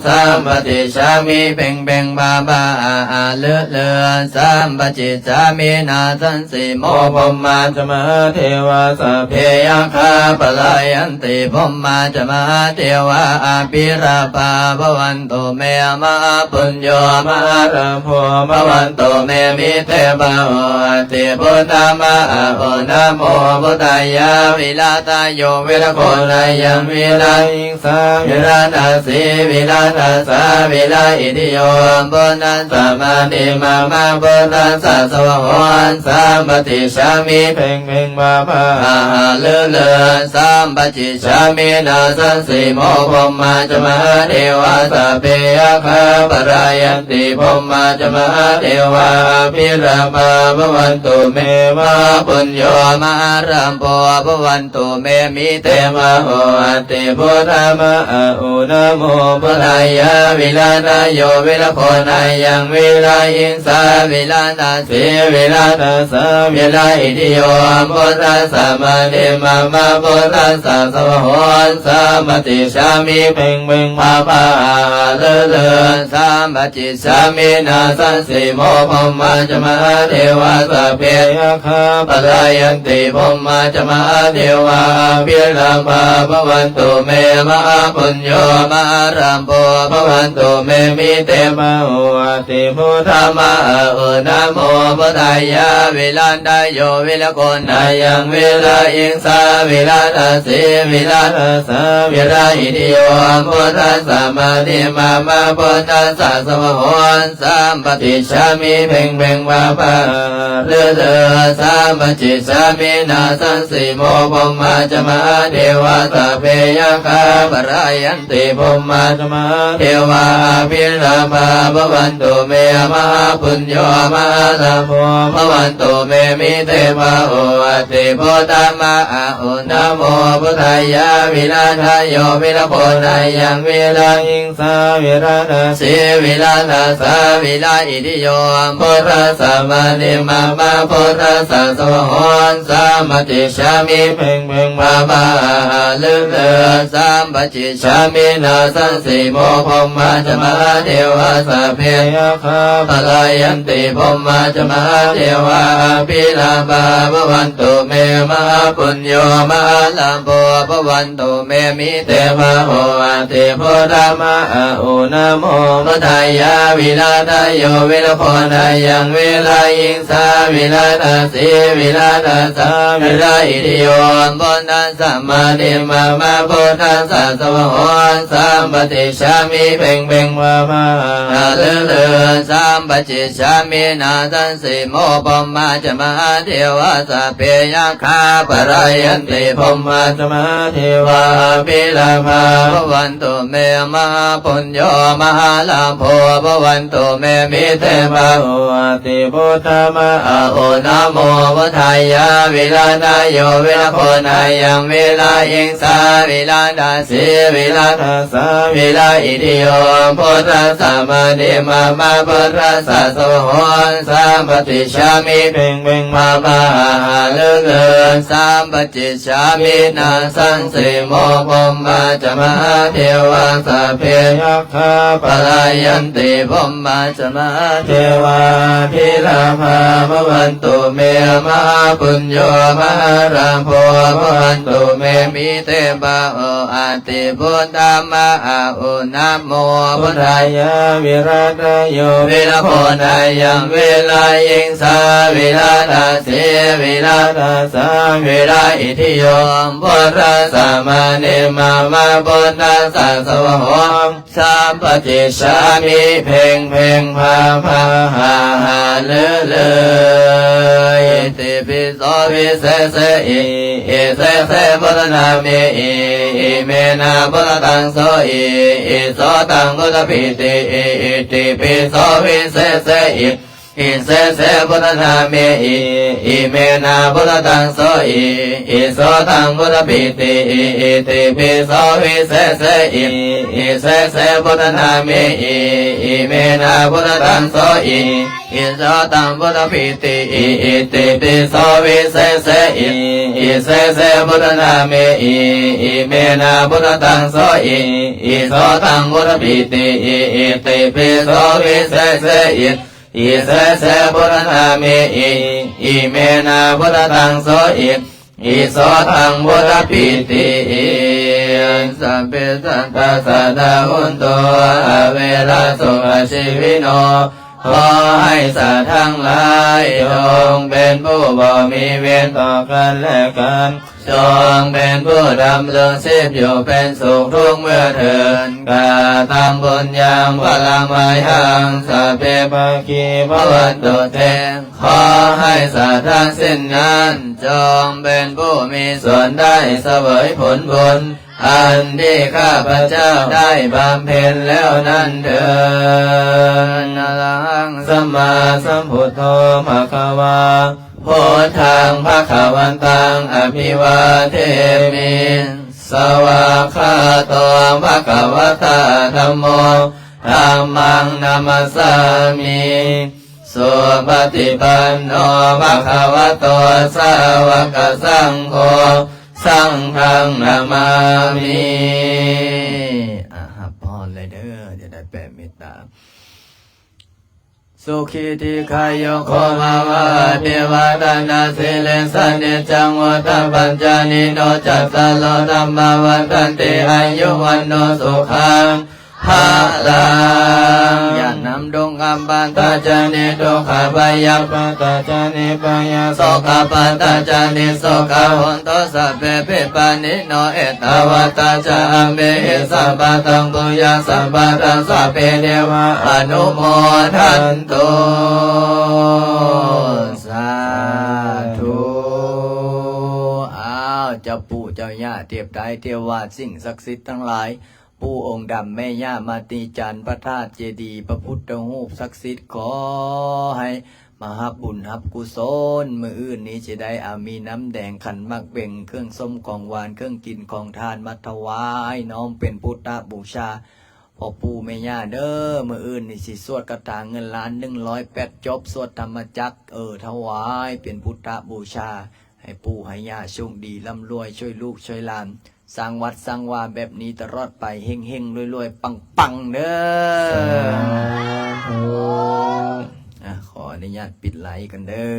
ສຳປະຕິສາມິ ເພັງເພັງພາພາ ອາອາລືລື ສຳປະຕິສາມິ ນາສັງ ສີໂມ ພົມມາຈະມະຫາເທວາ ສັບເພຍັກຂາ ປະລາຍັນຕິ ພົມມາຈະມະຫາເທວາ ອະພິລາພາ ພະວັນຕຸເມ ມະຫາປຸນໂຍ ມະຫາລາໂພ ພະວັນຕຸເມ ມິເຕມະໂຫອະຕິ ພຸດທະມະອະໂຫ ນະໂມພຸດທາຍາ ວິລັນທະໂຍ ວິລະໂຄນາຍັງ ວິລະຫິງສາ ວິລະທັດສີ ວິລະທັດສາ ວິລະອິດທິโຍ ພຸດທັດສະ ມະະຕິມາມະ ພຸດທັດສະ ສະວາໂຫ ສຳປະຕິສາມິ ເພັງເພັງພາພາ ອາຫາລືລື ສຳປະຕິສາມິ ນາສັງສີໂມ ພົມມາຈະມະຫາເທວາ ສັບເພຍັກຂາ ປະລາຍັນຕິ ພົມມາຈະມະຫາເທວາ ອະພິລາພາ ພະວັນຕຸເມ ມະຫາປຸນໂຍ ມະຫາລາໂພ ພະວັນ ຕຸເມ ມິເຕມະໂຫອະຕິ ພຸດທະມະອະໂຫ ນະໂມພຸດທາຍາ ວິລັນທະໂຍ ວິລະໂຄນາຍັງ ວິລະຫິງສາ ວິລະທັດສີ ວິລະທັດສາ ວິລະອິດທິໂຍ ພຸດທັດສະ ມະະຕິມາມະ ພຸດທັດສະ ສະວາໂຫ ສຳປະຕິສາມິ ເພັງເພັງພາພາ ອາຫາລືລື ສຳປະຕິສາມິ ນາສັງສີໂມ ພົມມາຈະມະຫາເທວາ ສັບເພຍັກຂາ ປະລາຍັນຕິ ພົມມາຈະມະຫາເທວາ ອະພິລາພາ ພະວັນຕຸເມ ມະຫາປຸນໂຍ ມະຫາລາໂພ ພະວັນຕຸເມ ມິເຕມະໂຫອະຕິ ພຸດທະມະອະໂຫ ນະໂມພຸດທາຍາ ວິລັນທະໂຍ ວິລະໂຄນາຍັງ ວິລະຫິງສາ ວິລະທັດສີ ວິລະທັດສາ ວິລະອິດທິໂຍ ພຸດທັດສະ ມະະຕິມາມະ ພຸດທັດສະ ສະວາໂຫ ສຳປະຕິສາມິ ເພັງເພັງພາພາ ອາຫາລືລື ສຳປະຕິສາມິ ນາສັງສີໂມ ພົມມາຈະມະຫາເທວາ ສັບເພຍັກຂາ ປະລາຍັນຕິ ພົມມາຈະມະຫາເທວາ ອະພິລາພາ ພະວັນຕຸເມ ມະຫາປຸນໂຍ ມະຫາລາໂພ ພະວັນຕຸເມ ມິເຕມະໂຫອະຕິ ພຸດທະມະອະໂຫ ນະໂມພຸດທາຍາ ວິລັນທະໂຍ ວິລະໂຄນາຍັງ ວິລະຫິງ ສາ ວິລະທັດສີ ວິລະທັດສາ ວິລະອິດທິໂຍ ພຸດທັດສະ ມະະຕິມາມະ ພຸດທັດສະ ສະວາໂຫ ສຳປະຕິສາມິ ເພັງເພັງພາພາ ອາຫາລືລື ສຳປະຕິສາມິ ນາສັງສີໂມ ພົມມາຈະມະຫາເທວາ ສັບເພຍັກຂາ ປະລາຍັນຕິ ພົມມາຈະມະຫາເທວາ ອະພິລາພາ ພະວັນຕຸເມ ມະຫາປຸນໂຍ ມະຫາລາໂພ ພະວັນ ຕຸເມ ມິເຕມະໂຫອະຕິ ພຸດທະມະອະໂຫ ນະໂມ ພຸດທາຍາ ວິລັນທະໂຍ ວິລະໂຄນາຍັງ ວິລະຫິງສາ ວິລະທັດສີ ວິລະທັດສາ ວິລະອິດທິໂຍ ພຸດທັດສະ ມະະຕິມາມະ ພຸດທັດສະ ສະວາໂຫ ສຳປະຕິສາມິ ເພັງເພັງພາພາ ອາຫາລືລື ສຳປະຕິສາມິ ນາສັງສີໂມ ພົມມາຈະມະຫາເທວາ ສັບເພຍັກ ຂາ ປະລາຍັນຕິ ພົມມາຈະມະຫາເທວາ ອະພິລາພາ ພະວັນຕຸເມ ມະຫາປຸນໂຍ ມະຫາລາໂພ ພະວັນຕຸເມ ມິເຕມະໂຫອະຕິ ພຸດທະມະອະໂຫ ນະໂມ ພຸດທາຍາ ວິລັນທະໂຍ ວິລະໂຄນາຍັງ ວິລະຫິງສາ ວິລະທັດສີ ວິລະທັດສາ ວິລະອິດທິໂຍ ພຸດທັດສະ ມະະຕິມາມະ ພຸດທັດສະ ສະວາໂຫ ສຳປະຕິສາມິ ເພັງເພັງພາພາ ອາຫາລືລື ສຳປະຕິສາມິ ນາສັງສີໂມ ພົມມາຈະມະຫາເທວາ ສັບເພຍັກຂາ ປະລາຍັນຕິ ພົມມາຈະມະຫາ ເທວາພິລາພາພະວັນຕຸເມ ມະຫາປຸນໂຍມະຫາລາໂພພະວັນຕຸເມ ມີເຕບາໂອອາຕິພຸດທາມະອາອຸນະໂມພຸດທາຍາ ວິລາທະໂຍວິລະໂພນາຍັງ ວິລາຍິງສາວິລາທາສີ ວິລາທາສາວິລາອິທິໂຍ ພຸດທັດສະມະນີມາມະ ພຸດທັດສະສະວາໂຫ ສຳປະຕິສສາມິ ເພັງເພັງພາພາຫາຫາລືລື ອິຕິປິໂສວິເສເສ ອິ ອິເສເສ ພຸດທະນາມິ ອິ ອິເມນາພຸດທະຕັງໂສ ອິ ອິໂສຕັງພຸດທະປິຕິ ອິ ອິຕິປິໂສວິເສເສ ອິ ອິເສເສ ພຸດທະນາມິ ອິ ອິເມນາພຸດທະຕັງໂສ ອິ ອິໂສຕັງພຸດທະປິຕິ ອິ ອິຕິປິໂສວິເສເສ ອິ ອິເສເສ ພຸດທະນາມິ ອິ ອິເມນາພຸດທະຕັງໂສ ອິ ອິໂສຕັງພຸດທະປິຕິ ອິ ອິຕິປິໂສວິເສເສ ອິ ອິເສເສ ພຸດທະນາມິ ອິ ອິເມນາພຸດທະຕັງໂສ ອິ ອິໂສຕັງພຸດທະປິຕິ ອິ ອິຕິປິໂສວິເສເສ ອິ ອິເສເສ ພຸດທະນາມິ ອິ ອິເມນາພຸດທະຕັງໂສ ອິ ອິໂສຕັງພຸດທະປິຕິ ອິ ສັບເພສັດຕາ ສະດາໂຫນຕຸ ອະເວລາ ສຸຂະຊີວິໂນ ຂໍໃຫ້ສັດທັງຫຼາຍ ຈົ່ງເປັນຜູ້ບໍ່ມີເວນຕໍ່ກັນແລະກັນ ຈົ່ງເປັນຜູ້ດຳລົງຊີບຢູ່ເປັນສຸກທຸກເມື່ອເທີນ ກະຕັງປຸນຍັງພະລັງມະຍັງ ສັບເພພາຄີພະວັນຕຸເຕ ຂໍໃຫ້ສັດທັງສິ້ນນັ້ນ ຈົ່ງເປັນຜູ້ມີສ່ວນໄດ້ສະເຫວີຍຜົນບຸນ ອັນທີ່ຂ້າພະເຈົ້າໄດ້ບຳເພັນແລ້ວນັ້ນເທີນ ອະລະຫັງ ສຳມາສຳພຸດໂທ ພະຄະວາ ພຸດທັງພະຄະວັນຕັງ ອະພິວາເທມິ ສະວາຄາໂຕ ພະຄະວະຕາ ທຳໂມ ທຳມັງ ນະມັດສາມິ ສຸປະຕິປັນໂນ ພະຄະວະໂຕ ສາວະກະສັງໂຄ ສັງຄັງ ນະມາມິ ອາ ຮັບພອນເລີຍເດີ ຈະໄດ້ແຜ່ເມດຕາ ສຸຂີ ດີຄາຍຸໂກ ພະວະ ອະພິວາທະນະສີລິສະ ນິດຈັງ ວຸດທະປັດຈາຍິໂນ ຈັດຕາໂລ ທຳມາ ວັດທັນຕິ ອາຍຸ ວັນໂນ ສຸຂັງ ພະລັງ ຢ່ານຳ ທຸກຂະປັດຕາຈານິ ທຸກຂະ ພະຍາປາຕາຈານິ ພະຍາໂສກະປັດຕາຈານິ ໂສກະໂຫນຕຸ ສັບເພ ວິປານິໂນ ເອຕາວັດຕາ ຈະ ອຳເພຫິ ສັບປະທັງ ປຸນຍັງ ສັບປະທັງ ສັບເພ ເທວາ ອະນຸໂມທັນຕຸ ສາທຸ ອ້າວ ເຈົ້າປູ່ເຈົ້າຍ່າ ເທບໄຕ ເທວາ ສິ່ງສັກສິດທັງຫຼາຍ ປູ່ອົງດຳ ແມ່ຍ່າມາຕີຈັນ ພະທາດເຈດີ ພະພຸດທະຮູບສັກສິດ ຂໍໃຫ້ມາຮັບບຸນຮັບກຸສົນ ມື້ອື່ນນີ້ຊິໄດ້ ອາ ມີນ້ຳແດງ ຂັນໝາກເບັງ ເຄື່ອງສົ້ມຂອງຫວານ ເຄື່ອງກິນຂອງທານ ມາຖວາຍນ້ອມເປັນພຸດທະບູຊາ ພໍ່ປູ່ແມ່ຍ່າເດີ. ມື້ອື່ນນີ້ຊິສວດຄາຖາເງິນລ້ານໜຶ່ງຮ້ອຍແປດຈົບ ສວດທຳມະຈັກ ເອີ ຖວາຍເປັນພຸດທະບູຊາ ໃຫ້ປູ່ໃຫ້ຍ່າໂຊກດີ ລ່ຳລວຍ ຊ່ວຍລູກຊ່ວຍຫຼານ ສ້າງວັດສ້າງວາແບບນີ້ຕະຫຼອດໄປ ເຮັງໆ ລວຍໆ ປັງໆ ເດີ. ສາທຸ. ອ່ະ ຂໍອະນຸຍາດປິດໄລກັນເດີ.